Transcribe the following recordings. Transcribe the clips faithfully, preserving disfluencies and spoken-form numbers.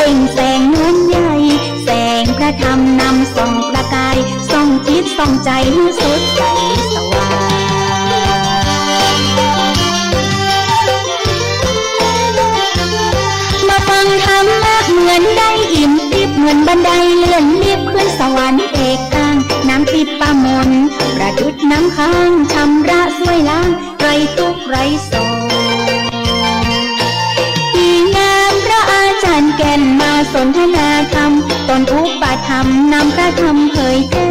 เปล่งแสงเหมือนใย แสงพระธรรมนำส่องประกาย ส่องจิตส่องใจ๋หื้อสดใสสว่าง มาฟังธรรมะเหมือนได้อิ่มทิพย์ เหมือนบันไดเลื่อนลิฟต์ขึ้นสวรรค์เอกตาง น้ำทิพย์ปะมนต์ ประดุจน้ำค้าง ชำระช่วยล้าง ไร้ทุกข์ไร้โศก ดีงามพระอาจารย์แก่นมาสนทนาธรรม ตนอุปถัมภ์นำพระธรรมเผยแพร่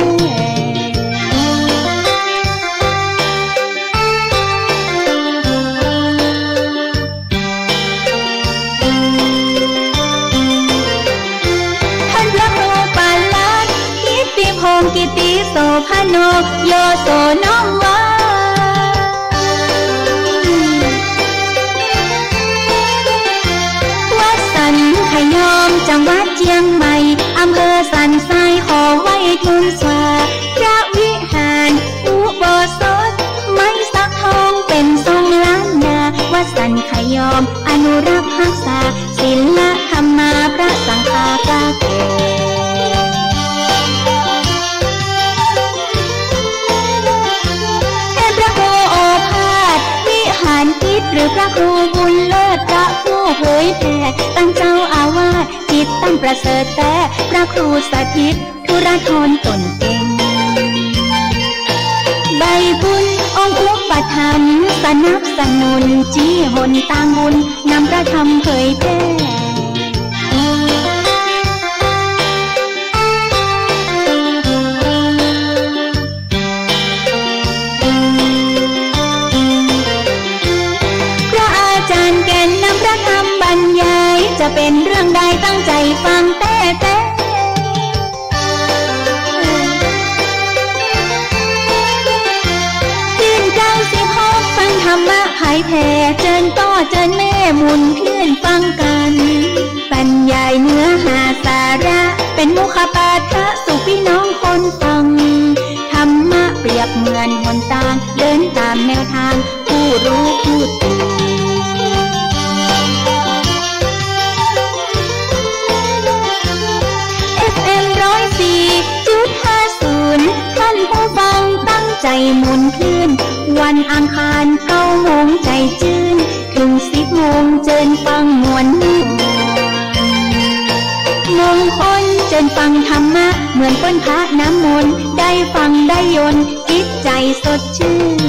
ท่านพระครูปาลักษณ์ กิตติพงศ์ กิตติโสภโณ โยโส น้องว่า วัดสันขยอม จังหวัดเจียงใหม่ อำเภอสันทราย ขอไหว้ทูลสา พระวิหารอุโบสถ ไม้สักทองเป๋นทรงล้านนา วัดสันขยอม อนุรักษ์ฮักษา ศีลธรรมาพระสังฆาพระเกศ ท่านพระครูโอภาส วิหารกิจ หรือพระครูบุญเลิศ พระผู้เผยแผ่ ตั้งเจ้าอาวาส จิตตั้งประเสริฐแต๊ พระครูสถิต ธุรธรตนเก่ง ใบบุญองค์อุปถัมภ์ สนับสนุน ชี้หนตางบุญ นำพระธรรมเผยแพร่ พระอาจารย์แก่นนำพระธรรมบรรยาย จะเป๋นเรื่องใดตั้งใจ๋ฟังแต๊แต๊ ขึ้นเก้าสิบหก ฟังธรรมะเผยแผ่ เจิญป้อเจิญแม่หมุนคลื่นฟังกั๋น บรรยายเนื้อหาสาระ เป๋นมุขปาฐะสู่ปี้น้องคนฟัง ธรรมะเปรียบเหมือนหนตาง เดินต๋ามแนวตาง ผู้รู้ผู้ตื่น เอฟเอ็ม ร้อยสี่จุดห้าศูนย์ ท่านผู้ฟังตั้งใจ๋หมุนคลื่น วันอังคารเก้าโมงใจ๋จื้น เถิงสิบโมง เจิญฟังม่วนม่วน มงคล เจิญฟังธรรมะ เหมือนฝนพระน้ำมนต์ ได้ฟังได้ยนต์ จิตใจ๋สดชื่น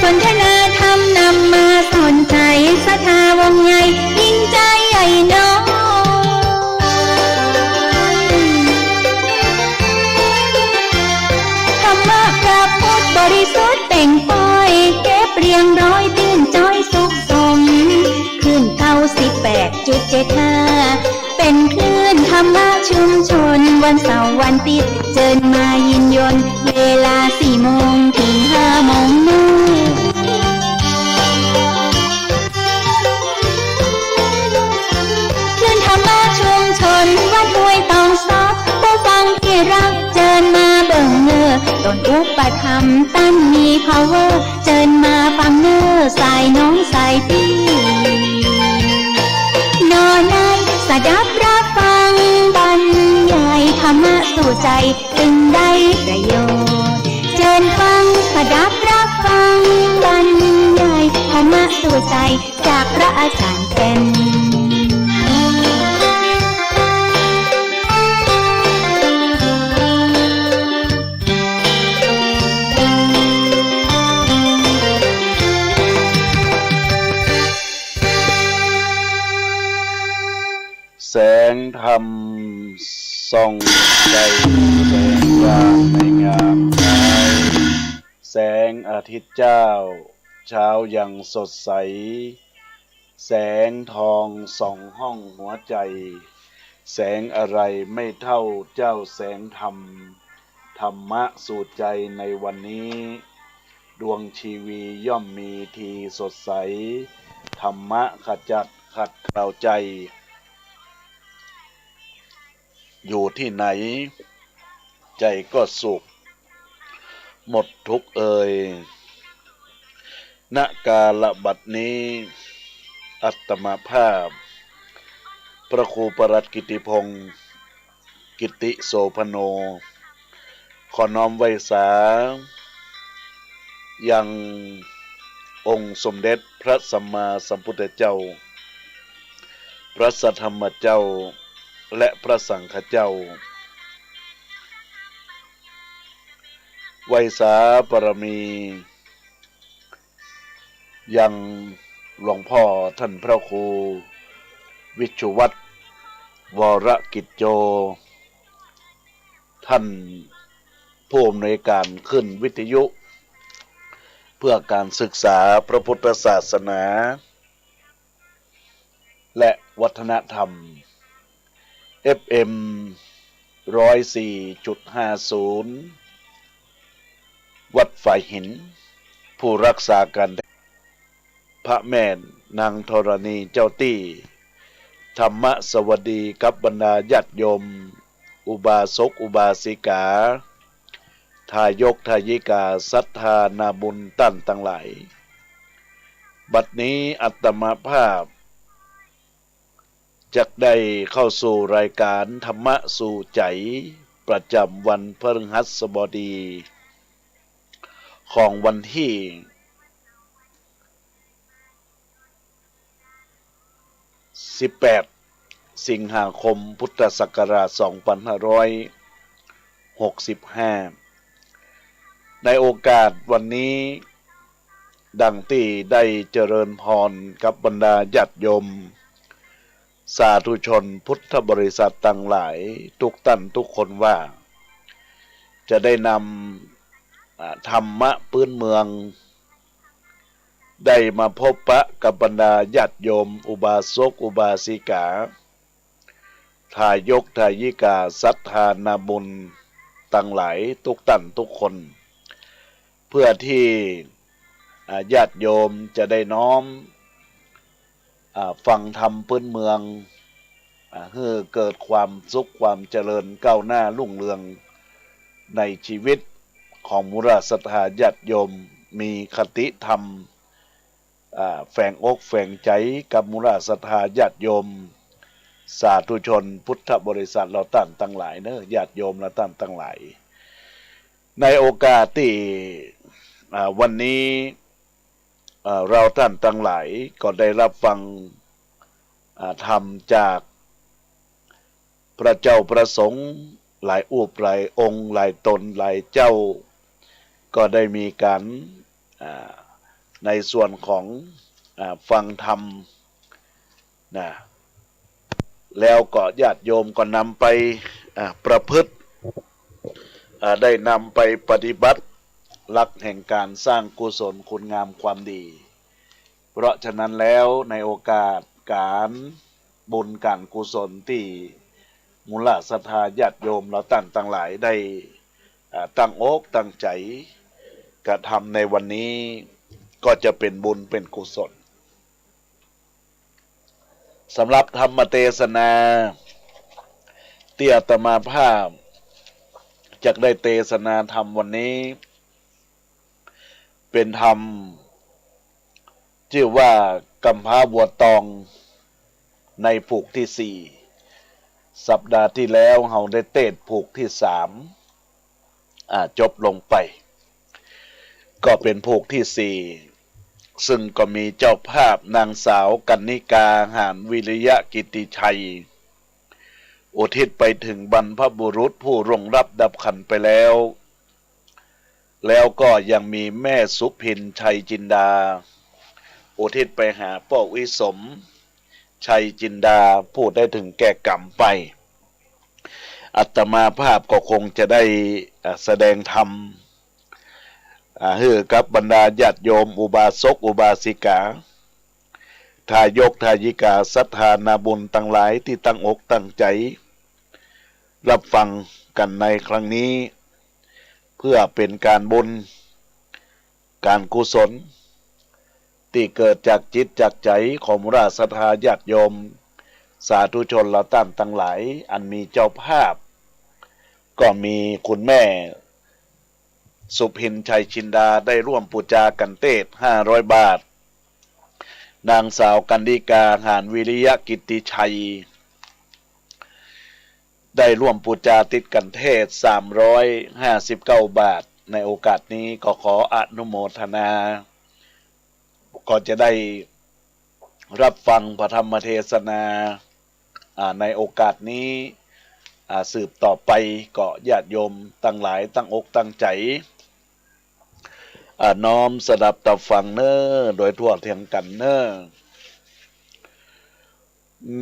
สนทนาธรรมนำมาสอนใจ๋ ศรัทธาวงใหญ่ ยิ่งใจ๋ใหญ่น้อย ธรรมะพระพุทธบริสุทธิ์เปล่งปอย เก็บเรียงร้อย ตื้นจ๊อยสุขสม คลื่นเก้าสิบแปดจุดเจ็ดห้า เป๋นคลื่นธรรมะชุมชน วันเสาร์วันอาทิตย์ เจิญมายินยนต์ เวลาสี่โมงเถิงห้าโมงมืด คลื่นธรรมะชุมชน วัดห้วยตองซอก ผู้ฟังตี้ฮัก เจิญมาเบิ่งเน่อ ตนอุปถัมภ์ต้านมีพาวเวอร์ เจิญมาฟังเน่อ สายน้องสายปี้ หนอใน สดับรับฟังบรรยาย ธรรมะสู่ใจ๋ ตึงได้ประโยชน์ เจิญฟัง สดับรับฟังบรรยาย ธรรมะสู่ใจ๋ จากพระอาจารย์แก่น แสงธรรมส่องใจ๋ แสงญาณในงามกาย แสงอาทิตย์เจ้า เช้ายังสดใส แสงทองส่องห้องหัวใจ๋ แสงอะไรไม่เท่าเจ้าแสงธรรม ธรรมะสู่ใจ๋ในวันนี้ ดวงชีวีย่อมมีทีสดใส ธรรมะขจัดขัดเกลาใจ๋ อยู่ตี้ไหน ใจ๋ก็สุข หมดทุกข์เอย ณ กาละบัดนี้ อาตมาภาพ พระครูปลัดกิติพงษ์ กิติโสภโณ ขอน้อมไหว้สา ยังองค์สมเด็จพระสัมมาสัมพุทธเจ้า พระสัทธรรมเจ้า และพระสังฆเจ้า ไหว้สาบารมี ยังหลวงพ่อท่านพระครูวิชชุวัฒน์ วรกิจโจ ท่านผู้อำนวยการคลื่นวิทยุ เพื่อการศึกษาพระพุทธศาสนา และวัฒนธรรม เอฟเอ็ม ร้อยสี่จุดห้าศูนย์ วัดฝายหิน ผู้รักษาการ พระแม่นางธรณีเจ้าตี้ ธรรมสวัสดีกับบรรดาญาติโยม อุบาสกอุบาสิกา ทายกทายิกา ศรัทธานาบุญต้านตังหลาย บัดนี้อาตมาภาพ จักได้เข้าสู่รายการธรรมะสู่ใจ๋ ประจำวันพฤหัสบดี ของวันตี้ สิบแปด สิงหาคม พุทธศักราช สองพันห้าร้อยหกสิบห้า ในโอกาสวันนี้ ดังตี้ได้เจริญพรกับบรรดาญาติโยม สาธุชนพุทธบริษัทตังหลาย ทุกต้านทุกคนว่า จะได้นำ อ่า ธรรมะพื้นเมือง ได้มาพบปะกับบรรดาญาติโยม อุบาสกอุบาสิกา ทายกทายิกา ศรัทธานาบุญตังหลาย ทุกต้านทุกคน เพื่อตี้ อ่า ญาติโยมจะได้น้อม อ่า ฟังธรรมพื้นเมือง อ่า หื้อเกิดความสุขความเจริญก้าวหน้ารุ่งเรืองในชีวิตของหมู่เหล่าศรัทธาญาติโยม มีคติธรรม อ่า แฝงอกแฝงใจ๋กับหมู่เหล่าศรัทธาญาติโยม สาธุชนพุทธบริษัทเฮาต้านตังหลายเนาะ ญาติโยมเฮาต้านตังหลาย ในโอกาสตี้ อ่า วันนี้ เอ่อ เฮาต้านตังหลายก็ได้ฮับฟัง อ่า ธรรมจากพระเจ้าพระสงฆ์หลายรูปหลายองค์หลายต๋นหลายเจ้า ก็ได้มีก๋าน อ่า ในส่วนของ อ่า ฟังธรรม นะ แล้วก็ญาติโยมก็นำไป อ่า ประพฤติ อ่า ได้นำไปปฏิบัติหลักแห่งก๋านสร้างกุศลคุณงามความดี เพราะฉะนั้นแล้วในโอกาสก๋านบุญก๋านกุศลตี้หมู่เหล่าศรัทธาญาติโยมเฮาต้านตังหลายได้ อ่า ตั้งอกตั้งใจ๋กระทำในวันนี้ ก็จะเป๋นบุญเป๋นกุศล สำหรับธรรมเตสนาตี้อาตมาภาพจักได้เตสนาธรรมวันนี้ เป๋นธรรมจื้อว่ากำพร้าวัวตองในผูกตี้สี่ สัปดาห์ตี้แล้วเฮาได้เตสน์ผูกตี้สาม อ่า จบลงไป ก็เป๋นผูกตี้สี่ ซึ่งก็มีเจ้าภาพนางสาวกรรณิกา หาญวิริยะกิตติชัย อุทิศไปเถิงบรรพบุรุษผู้ล่วงลับดับขันธ์ไปแล้ว แล้วก็ยังมีแม่สุพิน ชัยจินดา อุทิศไปหาป้อวิสม ชัยจินดา ผู้ได้เถิงแก่กรรมไป อาตมาภาพก็คงจะได้ อ่า แสดงธรรม อ่า หื้อกับบรรดาญาติโยมอุบาสกอุบาสิกา ทายกทายิกา ศรัทธานาบุญตังหลายตี้ตั้งอกตั้งใจ๋ฮับฟังกั๋นในครั้งนี้ เพื่อเป๋นก๋านบุญ ก๋านกุศล ตี้เกิดจากจิตจากใจ๋ของหมู่เหล่าศรัทธาญาติโยม สาธุชนเฮาต้านตังหลาย อันมีเจ้าภาพ ก็มีคุณแม่สุพินชัยจินดาได้ร่วมปู๋จากัณฑ์เตศน์ห้าร้อยบาท นางสาวกันดิกา หาญวิริยะกิตติชัย ได้ร่วมปู๋จาติดกัณฑ์เตศน์สามร้อยห้าสิบเก้าบาท ในโอกาสนี้ก็ขออนุโมทนา ก็จะได้รับฟังพระธรรมเทศนา อ่า ในโอกาสนี้ อ่า สืบต่อไป ก็ญาติโยมตังหลายตั้งอกตั้งใจ๋ อ่า น้อมสดับตับฟังเน่อ โดยทั่วเถียงกั๋นเน่อ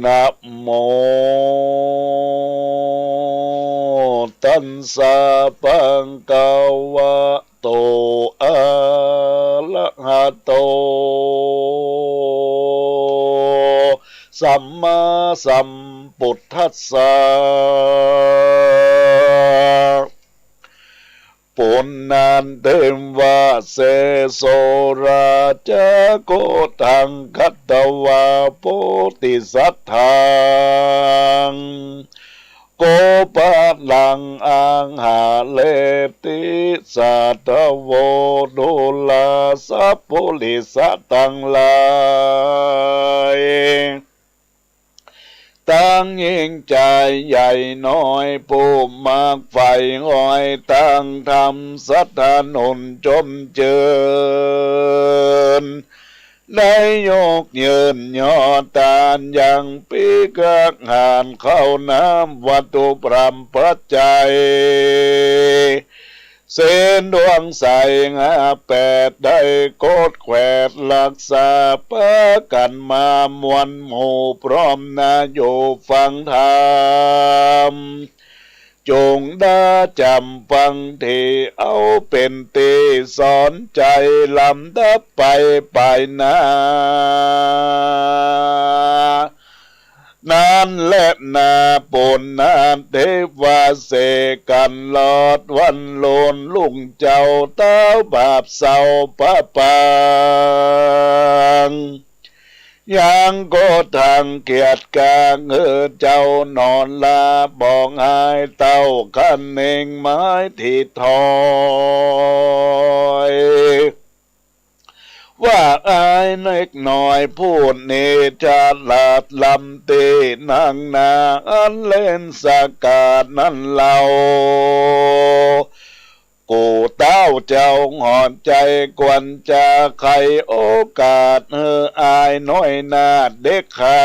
นะโม ตัสสะ ภะคะวะโต อะระหะโต สัมมาสัมพุทธัสสะ ปุณณเทวะเสโส ราชา โกฏัง คัตวา โพธิสัตถัง โกฏะลัง อัง หะเรติ สาธโว ดูรา สัพปุริสะตังหลาย ตังหญิงจายใหญ่น้อย ผู้มักใฝ่หอยตางธรรม สัตถานุนชมเจิญ ได้ยกยืนยอตานยังภิกขหาร ข้าวน้ำวัตถุพร่ำพระไจ เสนดวงใสห้าแปด ได้โกฏแขวดรักษา ปากั๋นมามวลหมู่พร้อมนา อยู่ฟังธรรม จุ่งดาจ๋ำฟังเทศน์ เอาเป๋นตี้สอนใจ๋ ลำดับไปไปหน้า นั้นแลนา ปุณณเทวะเสกกั๋น ลอดวันโลนลุ่งเจ้า เต๊าบาปเศร้าผะปาง ยังโกฏังเกียรติกา หื้อเจ้านอนหลับบ่หาย เต้าคะเนงไม้ตี้ถอย ว่าอ้ายเด็กน้อยผู้นี้ ฉลาดล้ำตี้นักหนา อันเล่นสกาดนั้นเล่า กูเต้าเจ้าหอใจ๋ ควรจะไขโอกาส หื้ออ้ายน้อยนาเด็กข้า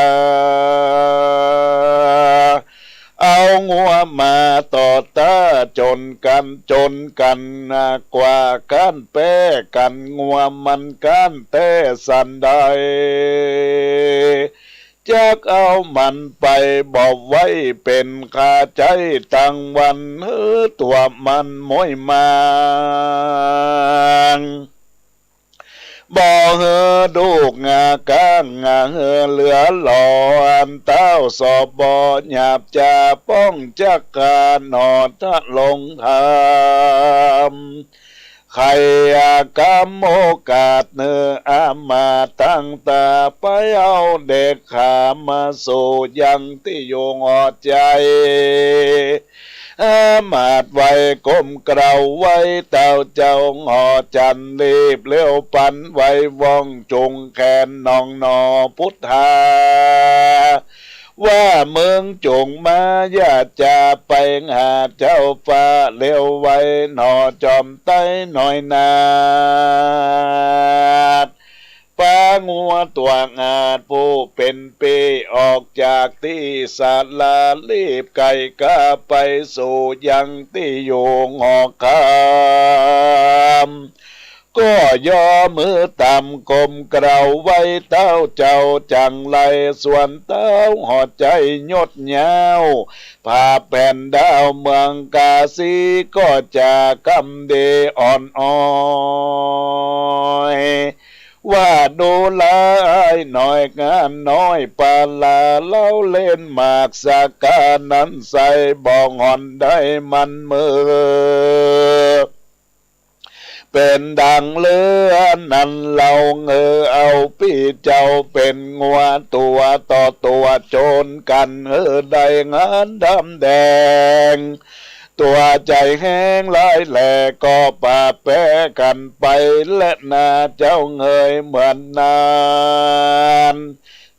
เอางัวมาต่อต้า จ๋นกั๋นจ๋นกั๋นนักกว่า ก้านแป๊กั๋นงัวมันก้านแต๊สันใด จักเอามันไปบ่ไว้เป๋นข้าใจ๊ตังวัน หื้อตั๋วมันม้อยมาง บ่หื้อดูกงาก้างงา หื้อเหลือหลออันเต้าสอบบ่หยาบจ๋า ป้องจักข้าหนอทะลงธรรม ใค่อากำโอกาสเน่อ อามาตย์ตังต๋า ไปเอาเด็กข้ามาสู่ยังตี้อยู่หอใจ๋ อามาตย์ไหว้ก้มเกล้าไหว้เต้าเจ้าหอจันทร์ รีบเร็วปันไหว้ว่องจุงแขนน้องหนอพุทธา ว่ามึงจุงมา อย่าจะไปหาเจ้าฟ้า เร็วไวหนอจอมไตน้อยนาฏ ปางัวตั๋วอาดผู้เป๋นปี้ออกจากตี้ศาลา รีบไก๋ก้าไปสู่ยังตี้อยู่หอคำ ก็ยอมือต่ำก้มเกล้าไหว้เต้าเจ้าจังไร ส่วนเต้าหอใจ๋ยดยาว ผ้าแผ่นดาวเมืองกาสี ก็จะกำเดอ่อนอ้อย ว่าดูลาอ้ายน้อยงานน้อย ปาลาเล้าเล่นหมากสะกานั้นใส่ บ่ห่อนได้มันมือ เป๋นดังเลือนั้นเล่า เออ เอาปี้เจ้าเป๋นงัวตั๋วต่อตั๋ว จ๋นกั๋นเออ ได้งานดำแดง ตั๋วใจ๋แฮงหลายแลก็ปะแปกั๋นไปแลนา เจ้าเอย เหมือนนั้น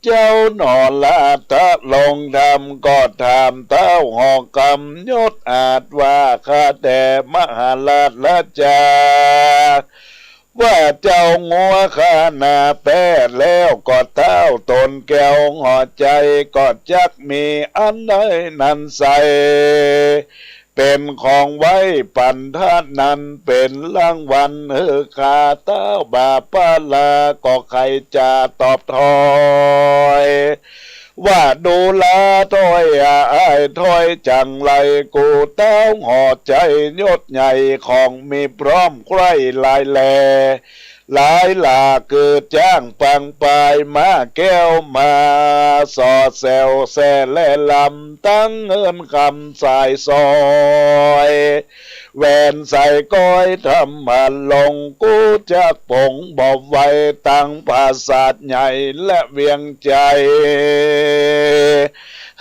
เจ้าหนอราษฎร์ลงธรรมก็ถามต้าวหอกกำยศอาจว่า ข้าแต่มหาราชจา ว่าเจ้างัวข้านาแป๊แล้วก็ ต้าวต๋นแก้วหัวใจ๋ก็จักมีอันใดนั้นใส่ เป๋นของไหว้ปั๋นต้านนั้น เป๋นรางวัลหื้อข้า ต้าวบ่าปาลาก็ใค่จะตอบถ้อย ว่าดูราถ้อยอาอ้ายถ้อยจั๋งไร กูต้าวหอกใจ๋ยศใหญ่ของมีพร้อมใคร่หลายแล หลายหลากคือจ๊างปังปายม้าแก้วมาสอดแสวแส่แลลำ ตังเงินคำสายสร้อย แหวนสายก้อยทำมาลง กูจักป๋งบ่ไหว ตังปราสาทใหญ่และเวียงใจ๋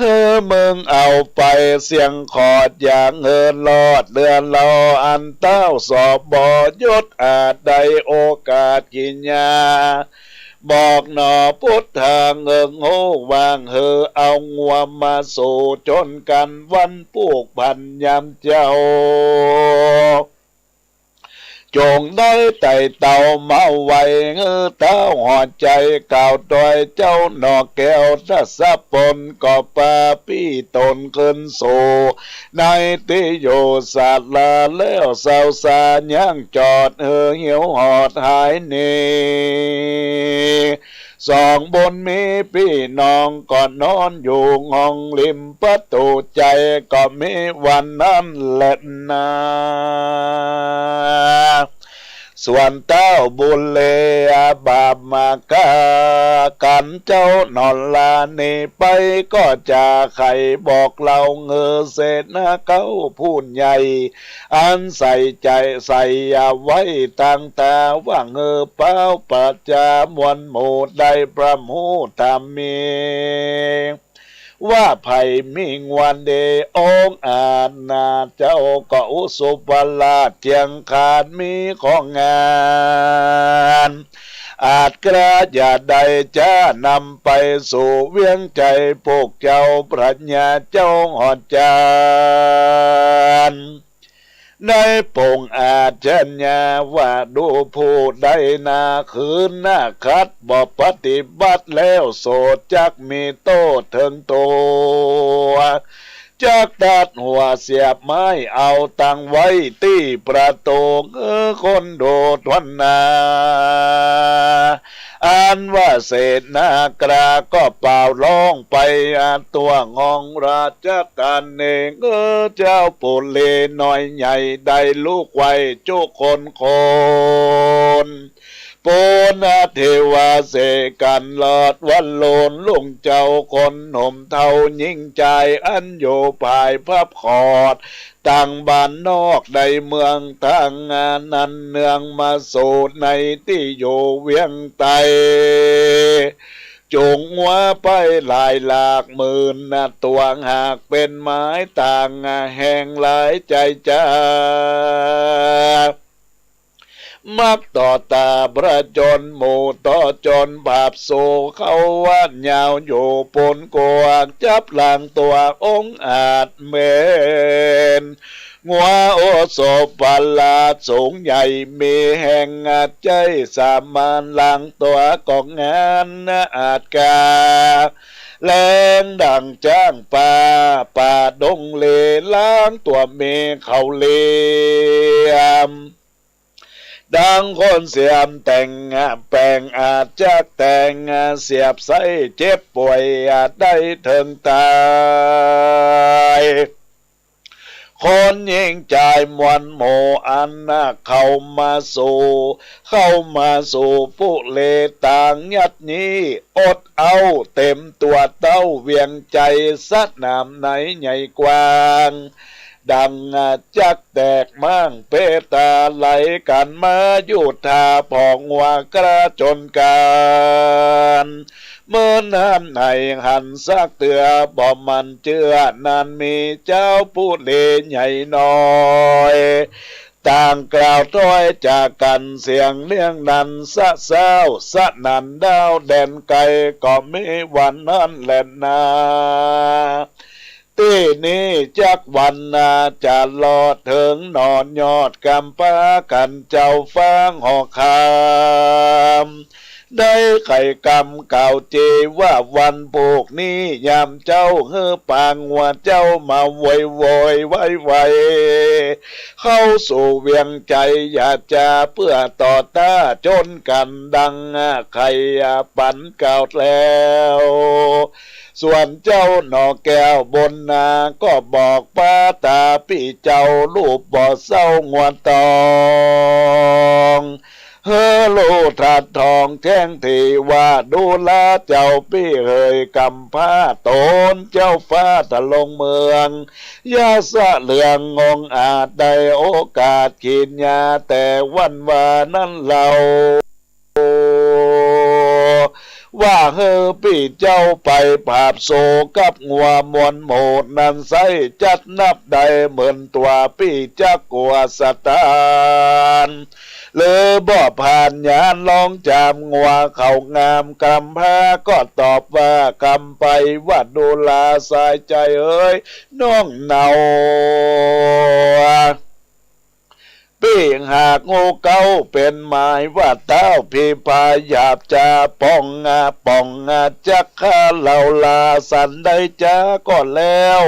หื้อมึงเอาไปเสี้ยงขอด อย่าหื้อรอดเลือนลอ อันต้าวสอบบ่ยศอาจได้โอกาสกิ๋นยา บอกหนอพุทธาเอิงฮู้ วางหื้อเอางัวมาสู่ จ๋นกั๋นวันปูกผันยามเจ๊า จ๋งได้ไต่เต้ามาไหว้ หื้อต้าวหอกใจ๋กล่าวถ้อย เจ้าหนอแก้วทศพลก็ปาปี้ต๋นขึ้นสู่ ในตี้อยู่ศาลาแล้ว สาวสาย่างจอดหื้อหิวหอดหายหนี สองบุญมีปี้น้องก็นอนอยู่ห้องริมประตู๋ใจ๋ ก็มีวันนั้นแลนา ส่วนต้าวบุญเลอาบาปมาฆ่ากั๋น เจ้าหนอราษฎร์หนีไปก็จะใค่บอกเล่าหื้อเสนาเก๊าผู้ใหญ่ อันใส่ใจ๋ใส่เอาไว้ตังต๋า ว่าหื้อป๊าวประจามวลหมู่ได้พร่ำฮู้ธรรมมี ว่าใผมีงัวดีองอาจนาเจ้าก็อุสุภราชเจียงขาดมีของงาน อาจกล้าอย่าได้จ๊านำไปสู่เวียงใจ๋ พวกเจ้าพระญาเจ้าหอดจาน ในป๋งอาชญาว่าดูผู้ใดนาขืนนาขัดบ่ปฏิบัติแล้ว โสจักมีโต้ษเถิงตั๋ว จักตัดหัวเสียบไม้เอาตังไว้ตี้ประตู๋ เออคนดูทวนนา อันว่าเสนากล้าก็เป่าร้องไปอาตั๋วห้องราชธานี เออเจ้าปุรีน้อยใหญ่ได้ลูกไหว้จุคนคน ปุณณเทวาเสกันรอดวันโลนลุงเจ้าคนหนุ่มเฒ่าหญิงจายอันอยู่ภายพับขอด ตังบ้านนอกในเมืองตังนั้นเนืองมาสู่ในตี้อยู่เวียงใต้ จุงงัวไปหลายหลากหมื่นนะตั๋วหากเป๋นไม้ต่างแห่งหลายใจ๋จ้า มักต่อต๋าประจนหมู่ต่อจนบาปสู่เขาว่ายาวอยู่ปูนกวางจับหลังตั๋วองอาจเป๋น งัวโอสถประหลาดสูงใหญ่มีแฮงอาจใจ๊สามารถหลังตั๋วก็งานอาจกา แลงดั่งจ๊างป่า ป่าดงเลหลังตั๋วมีเขาเหลี่ยม ดังคนเสียมแต่งแปงอาจจักแต่งเสียบไส้เจ็บป่วยอาจได้เถิงต๋าย คนหญิงจายมวลหมู่อันนาเข้ามาสู่ เข้ามาสู่ปุรีต่างยัดยี้อดเอาเต๋มตั๋วเต้าเวียงใจ๋สนามในใหญ่กว้าง ดังจักแตกม้างเปตาไหลกั๋นมาอยู่ท่าผ่องว่ากระจนกั๋น เมื่อนั้นไหนหันสักเตื้อ บ่หมั่นเจื้อนั้นมีเจ้าผู้เลใหญ่น้อย ต่างกล่าวถ้อยจากกั๋น เสียงเนียงนั้นสะซ้าวสนั่นดาวแดนไกล ก็มีวันนั้นแลนา ตี้นี้จักวันนาจะลอดเถิงหนอยอดกำพร้ากั๋นเจ้าฟ้าหอคำ ได้ไขกำกล่าวเจว่าวันปูกนี้ยามเจ๊าหื้อปางงัวเจ้ามาโวยโวยวายไว เข้าสู่เวียงไชยาจาเปื้อต่อต้าจนกั๋นดังไข่ปันกล่าวแล้ว ส่วนเจ้าหน่อแก้วบุญนาก็บอกปาต๋าปี้เจ้าลูกบ่เศร้างัวตอง หื้อลูกทัดทองแจ้งทีว่าดูราเจ้าปี้เหยกำพร้าต๋นเจ้าฟ้าทะลงเมือง อย่าสะเหลืององอาจได้โอกาสขีดยาแต่วันวานั้นเล่า ว่าหื้อปี้เจ้าไปผาบสู่กับงัวมวลหมู่นั้นไส้ จัดนับได้หมื่นตั๋วปี้จักกั๋วสะตาน หรือบ่ผ่านญาณลองจามงัวเขางามกำพร้าก็ตอบว่ากำไปว่าดูราสายใจ๋เอ๋ยน้องเนา ปี้หากฮู้เก๊าเป๋นหมายว่าต้าวพี่พาหยาบจาป้องอาป้องอาจักข้าเหล่าลาสันได้จาก็แล้ว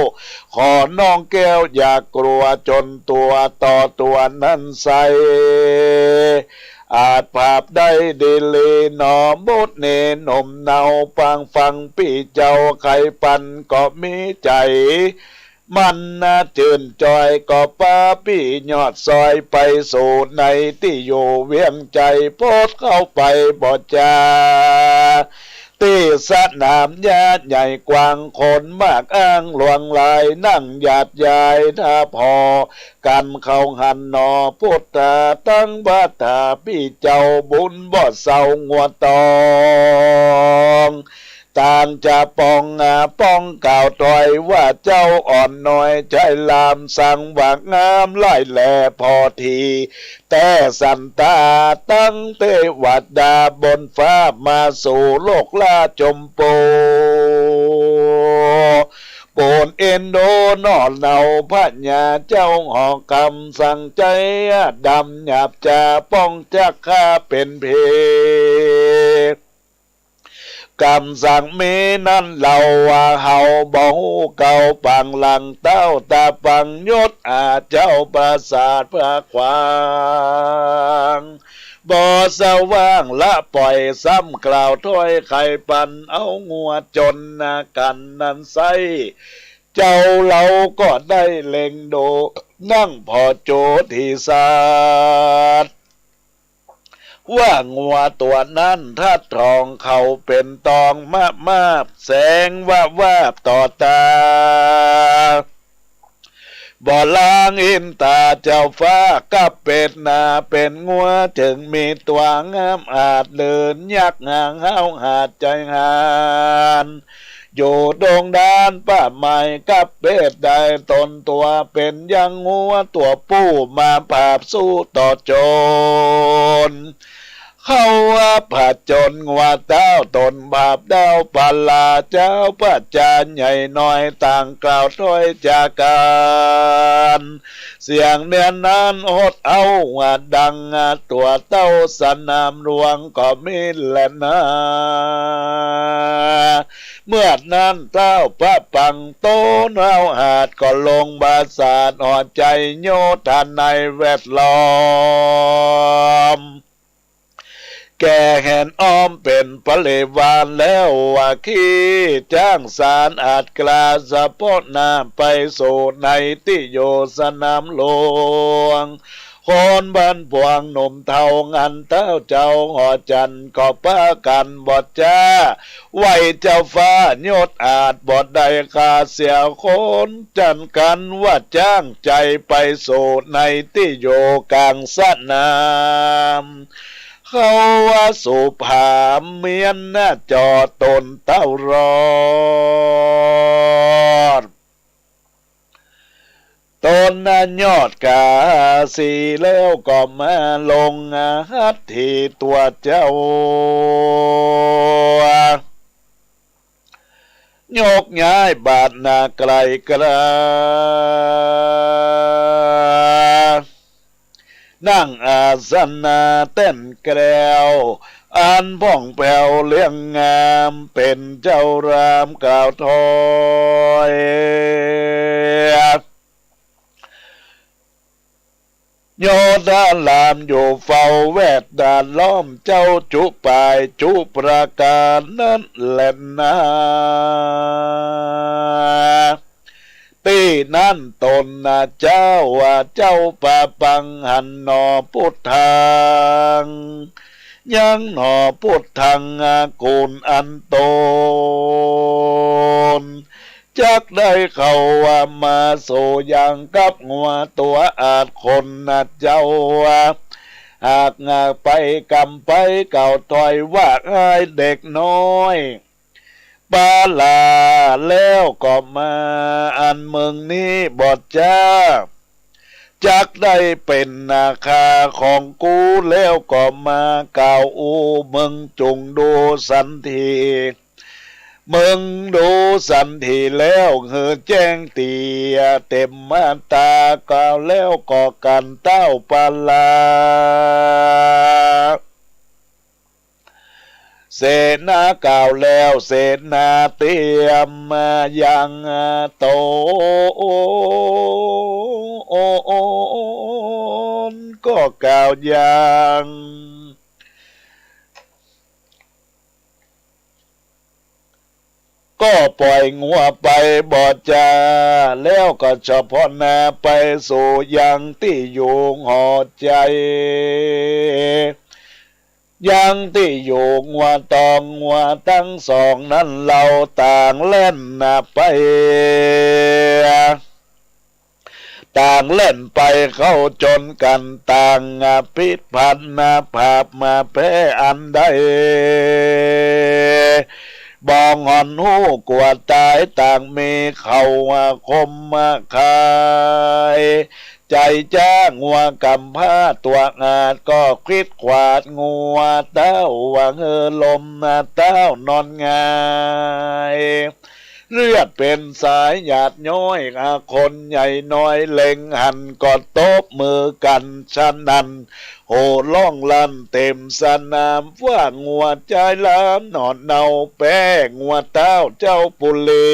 ขอน้องแก้วอย่ากลัวจนตั๋วต่อตั๋วนั้นไส้ อาจผาบได้ดีลีหนอบุตรเนหนุ่มเนาปางฟังปี้เจ้าไขปันก็มีใจ๋ มันนาจื้นจอยก็ปาปี้ยอดซอยไปสู่ในตี้อยู่เวียงไชย โพดเข้าไปบ่จา ตี้สนามหญ้าใหญ่กว้างคนมากอ้างหลวงหลาย นั่งหยาดยายท่าผ่อกั๋นเข้าหั้นหนอ พุทธาตังบาทาปี้เจ้าบุญบ่เศร้างัวตอง ต่างจะป้องอาป้องกล่าวถ้อยว่าเจ้าอ่อนน้อยใจ้ลามสังหวากงามหลายแลผ่อที แต่สันตาตังเตวดาบนฟ้ามาสู่โลกราชมพู โปรดเอ็นดูหนอเนาพญาเจ้าหอคำสังใจ๋ดำหยาบจาป้องจักข้าเป๋นเพ กำสังมีนั้นเล่าว่าเฮาบ่ฮู้เก่าปางหลังเต้าตาปังยศอาเจ้าปราสาทพระขวาง บ่สว่างละปล่อยซ้ำกล่าวถ้อยไขปันเอางัวจนนากั๋นนั้นไส้ เจ้าเฮาก็ได้เล็งดูนั่งผ่อโจทีสัตว์ ว่างัวตั๋วนั้นทัดทองเขาเป๋นตองมะมาบแสงวาบวาบต่อต๋า บ่ลางอินต๋าเจ้าฟ้ากับเปตนาเป๋นงัวจึงมีตั๋วงามอาจเลินยักษ์หางห้าวหาดใจ๋หาน อยู่ดงดานป่าไม้กับเปตได้ตนตั๋วเป๋นยังงัวตั๋วผู้มาผาบสู้ต่อโจร เข้าว่าผจญงัวเต้าต๋นบาปดาวพลาเจ้าพระจาใหญ่น้อยต่างกล่าวถ้อยจากั๋น เสียงเนียนนั้นอดเอาว่าดังตั๋วเต้าสนามหลวงก็มีแลนา เมื่อนั้นเต้าพระปังต๋นห้าวหาดก็ลงปราสาทหอใจ๋โยธาในแวดล้อม แก่แหนอ้อมเป๋นปริวารแล้วว่าขี้จ้างสารอาจกล้าสะโพกหน้าไปสู่ในตี้อยู่สนามหลวง คนบ้านปวงหนุ่มเฒ่า อันเต้าเจ้าหอจันทร์ ก็ปากั๋นบ่จ๊า ไหว้เจ้าฟ้ายศอาจ บ่ได้ค่าเสียคน จันกั๋นว่าจ้างใจ๋ไปสู่ในตี้อยู่ก๋างสนาม เขาว่าสุผามเมียนน่ะจอดต๋นเต้ารอด ต๋นน่ะยอดกาสีแล้วก็มาลงหัตถีตั๋วเจ้า ยกย้ายบาทนาไกลกล้า นั่งอาสนะแต้นแกล้ว อันผ่องแผ้วเลื่องงาม เป๋นเจ้ารามกล่าวถ้อย โยธารามอยู่เฝ้าแวดล้อม เจ้าจุปายจุประก๋านนั้นแลนา ตี้นั้นต๋นน่ะเจ้าว่าเจ้าปาปังหันหนอปุทธัง ยังหนอปุทธังอากูลอันต๋น จักได้เข้าว่ามาสู่ยังกับงัวตั๋วอาจคนน่ะเจ้า หากไปกำไปกล่าวถ้อยว่าอ้ายเด็กน้อย ปาลาแล้วก็มาอันเมืองนี้บ่จ๊า จักได้เป๋นนาคาของกูแล้วก็มากล่าวอู้ มึงจุ่งดูสันที มึงดูสันทีแล้วหื้อแจ้งเตียเต๋มมาตรา กล่าวแล้วก็กั๋นเต้าปาลา เสนากล่าวแล้วเสนาเตรียมมายังต๋น ก็กล่าวยัง ก็ป่อยงัวไปบ่จ๊า แล้วก็เฉพาะหน้าไปสู่ยังตี้อยู่หอใจ๋ ยังตี้อยู่งัวตองงัวตังสองนั้นเล่าต่างแล่นหน้าไป ต่างแล่นไปเข้าจนกั๋น ต่างผิดพลั้งพลาดมาแพ้อันใด บ่หอนฮู้กั๋วต๋าย ต่างมีเขาว่าคมมาขาย ใจ๋จ้างัวกำพร้าตั๋วอาจ ก็ควิดขวาดงัวเต้าว่าหื้อลมหน้าเต้านอนหงาย เลือดเป๋นสายหยาดย้อย อาคนใหญ่น้อยเล็งหัน ก็ตบมือกั๋นสนั่น โห่ฮ้องลั่นเต๋มสนาม ว่างัวจายหลามหนอนเน่าแป้ งัวเต้าเจ้าปุรี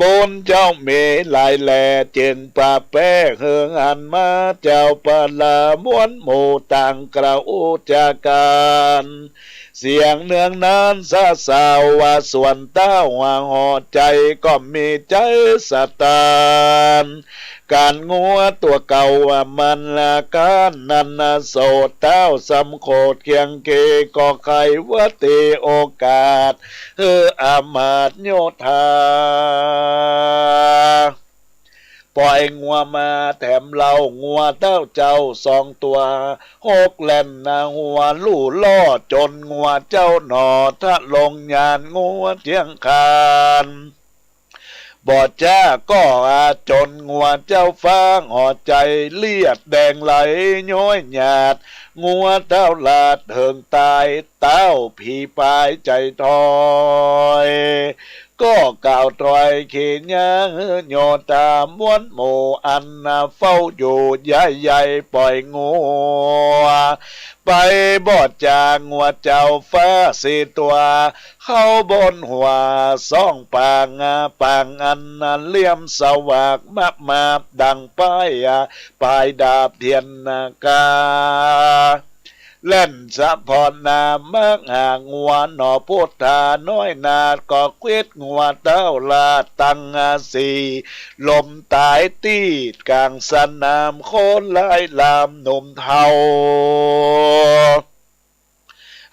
บุญเจ้ามีหลายแล จึงปาแป้หื้อหันมาเจ้าปาลา ม้วนหมู่ต่างกล่าวอู้จากั๋น เสียงเนืองนั้นสะสาวว่า ส่วนเต้าว่าหอใจ๋ ก็มีใจ๋สะตาน ก๋านงัวตั๋วเก่าว่ามันละก้าน นั้นนะโสดเต้าสำโขดเคียงเก ก็ใค่ว่าเตโอกาส หื้ออามาตย์โยธา ป่อยงัวมาแถมเล่า งัวเต้าเจ้าสองตั๋ว หกแล่นหน้าหัวลู่ล่อ จ๋นงัวเจ้าหนอทะลงยานงัวเที่ยงคาน บ่จ๊าก็อาจ๋นงัวเจ้าฟ้าหอใจ๋ เลือดแดงไหลย้อยหยาด งัวเต้าหลาดเถิงต๋าย เต้าผีปายใจ๋ถอย ก็กล่าวถอยเขยาหื้อโยธา ม้วนหมู่อันนาเฝ้าอยู่ ย้ายๆ ป่อยงัว ไปบ่จ๊า งัวเจ้าฟ้าสี่ตั๋ว เข้าบนหัวสองปาง ปางอันเหลี่ยมสวาก มาบๆ ดังป้าย ปายดาบเทียนนาคา แล่นสะเปาะหน้ามาหางัวหน่อ พุทธาน้อยนาฏก็ควิดงัวเต้าลาดตังสี่ ล้มต๋ายตี้ก๋างสนาม คนหลายลำหนุ่มเฒ่า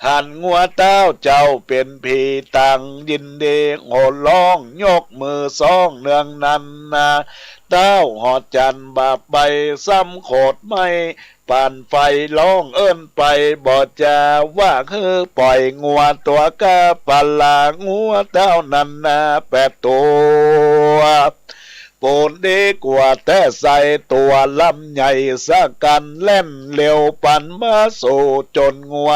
หันงัวเต้าเจ้าเป๋นผีต่างยินดี โห่ร้องยกมือซ้องเนืองนันนา เต้าหอจันทร์บาปไปซ้ำโขดไม้ ปั่นไฟร้องเอิ้นไปบ่จา ว่าหื้อป่อยงัวตั๋วก้า ปะลางัวเต้านั้นนาแปดตั๋ว ปูนดีกว่าแต๊ใส่ตั๋วลำใหญ่สะกั๋น แล่นเร็วปันมาสู่จ๋นงัว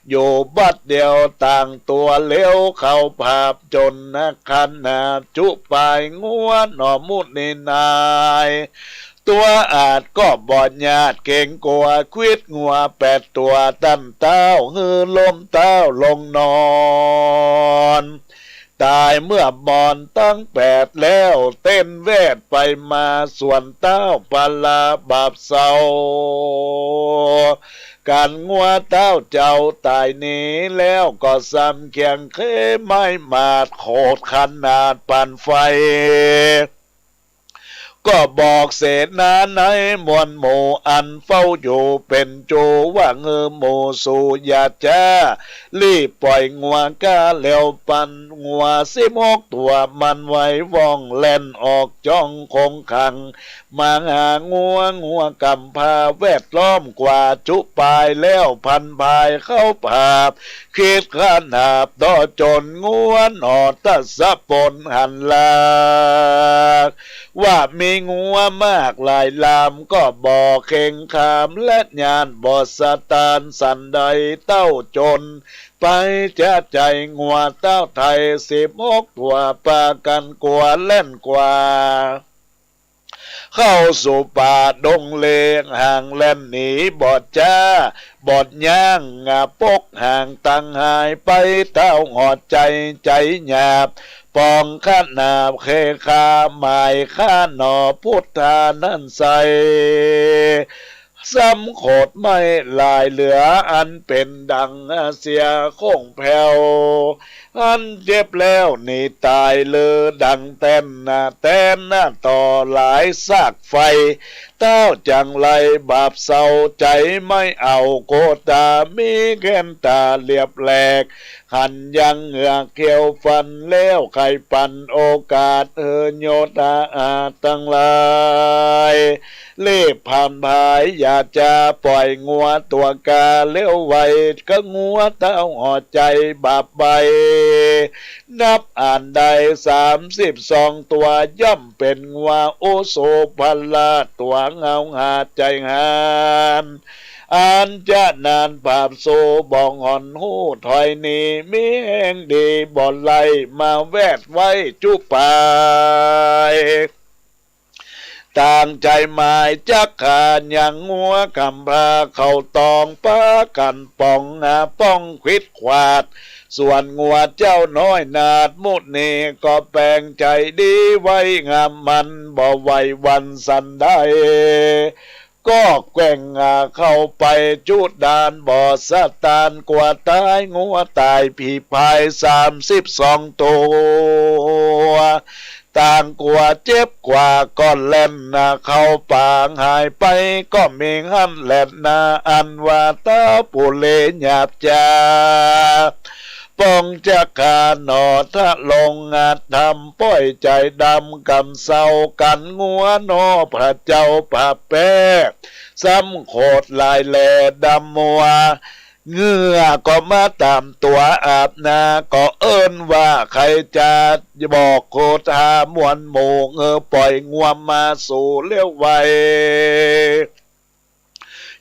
อยู่บัดเดียวต่างตั๋วเลี้ยวเข้าผาบจ๋นนะ ขนาดจุปายงัวหน่อมุนีนาย ตั๋วอาจก็บ่หยาดเกรงกั๋ว ควิดงัวแปดตั๋วตันเต้า หื้อล้มเต้าลงนอน ต๋ายเมื่อมอนตังแปดแล้ว เต้นแวดไปมาส่วนเต้าปะลาบาปเศร้า กั๋นงัวเต้าเจ้าต๋ายหนีแล้ว ก็ซ้ำเคียงเคไม้หมาดโขดขนาดปั่นไฟ ก็บอกเสนาในมวลหมู่อันเฝ้าอยู่เป๋นจู ว่าหื้อหมู่สูอย่าจ๊า รีบป่อยงัวก้าแล้วปัน งัวสิบหกตั๋วมันไวว่อง แล่นออกจ้องคงขัง มาหางัว งัวก๋ำพร้าแวดล้อมกว่า จุปายแล้วพันพายเข้าผาบ ควิดขนาดต่อจ๋นงัวหน่อ ทศพลหันหลาก ว่ามีงัวมากหลายลำ ก็บ่เข็งขามและหยาดบ่สะตานสันใด เต้าจ๋นไปจ๊าใจ๋ งัวเต้าไทยสิบหกตั๋วปากั๋นกั๋วแล่นกว่า เข้าสู่ป่าดงเลก ห่างแล่นหนีบ่จ๊า บ่ย้าง ปกห่างตังหายไป เต้าหอดใจ๋ ใจ๋หยาบ ปองขนาบเคคา หมายข้าหน่อพุทธานั้นใส่ ซ้ำโขดไม้หลายเหลือ อันเป๋นดังเสียคงแผว อันเจ็บแล้วหนีต๋ายเลือดังแตนนา แตนนาต่อหลายซากไฟ เต้าจังไรบาปเศร้าใจ๋ไม่เอา โกตามีแก่นต๋าเรียบแหลก หันยังเหงือกเขี้ยวฟันแล้ว ใค่ปั่นโอกาสหื้อโยธาอาจตังหลาย รีบพันพายอย่าจ๊า ป่อยงัวตั๋วก้าเลี้ยวไว ก็งัวเต้าหอดใจ๋บาปไป นับอันได้สามสิบสองตั๋ว ย่อมเป๋นงัวโอโสภะละตั๋วเงาหาใจ๋หาน อันจะนานผาบโซบ่หอนฮู้ถอยหนี มีแฮงดีบ่ไล่มาแวดไว้จุปาย ต่างใจ๋หมายจักขายังงัวก๋ำพร้าเข้าตอง ปากั๋นป๋องหาป้องควิดขวาด ส่วนงัวเจ้าน้อยนาฏมุนีก็แป๋งใจ๋ดีไว้งามมัน บ่ไหวหวั่นสันใด ก็แกว่งเข้าไปจุดานบ่สะตาน กั๋วต๋ายงัวต๋ายผีพายสามสิบสองตั๋ว ต่างกั๋วเจ็บกว่าก็แล่นเข้าป่าหายไป ก็มีหั้นแลนา อันว่าท้าวปุเรหยาบจ๊า ปองจักขาหน่อ ทะลงอาธรรม ป้อยใจ๋ดำก๋ำเศร้า กั๋นงัวหน่อพระเจ้าปาแป้ ซ้ำโขดหลายแลดำมัว เหงื่อก็มาต๋ามตั๋วอาบหน้า ก็เอิ้นว่าใค่จะบอกโกธามวลหมู่ หื้อป่อยงัวมาสู่เลี้ยวไว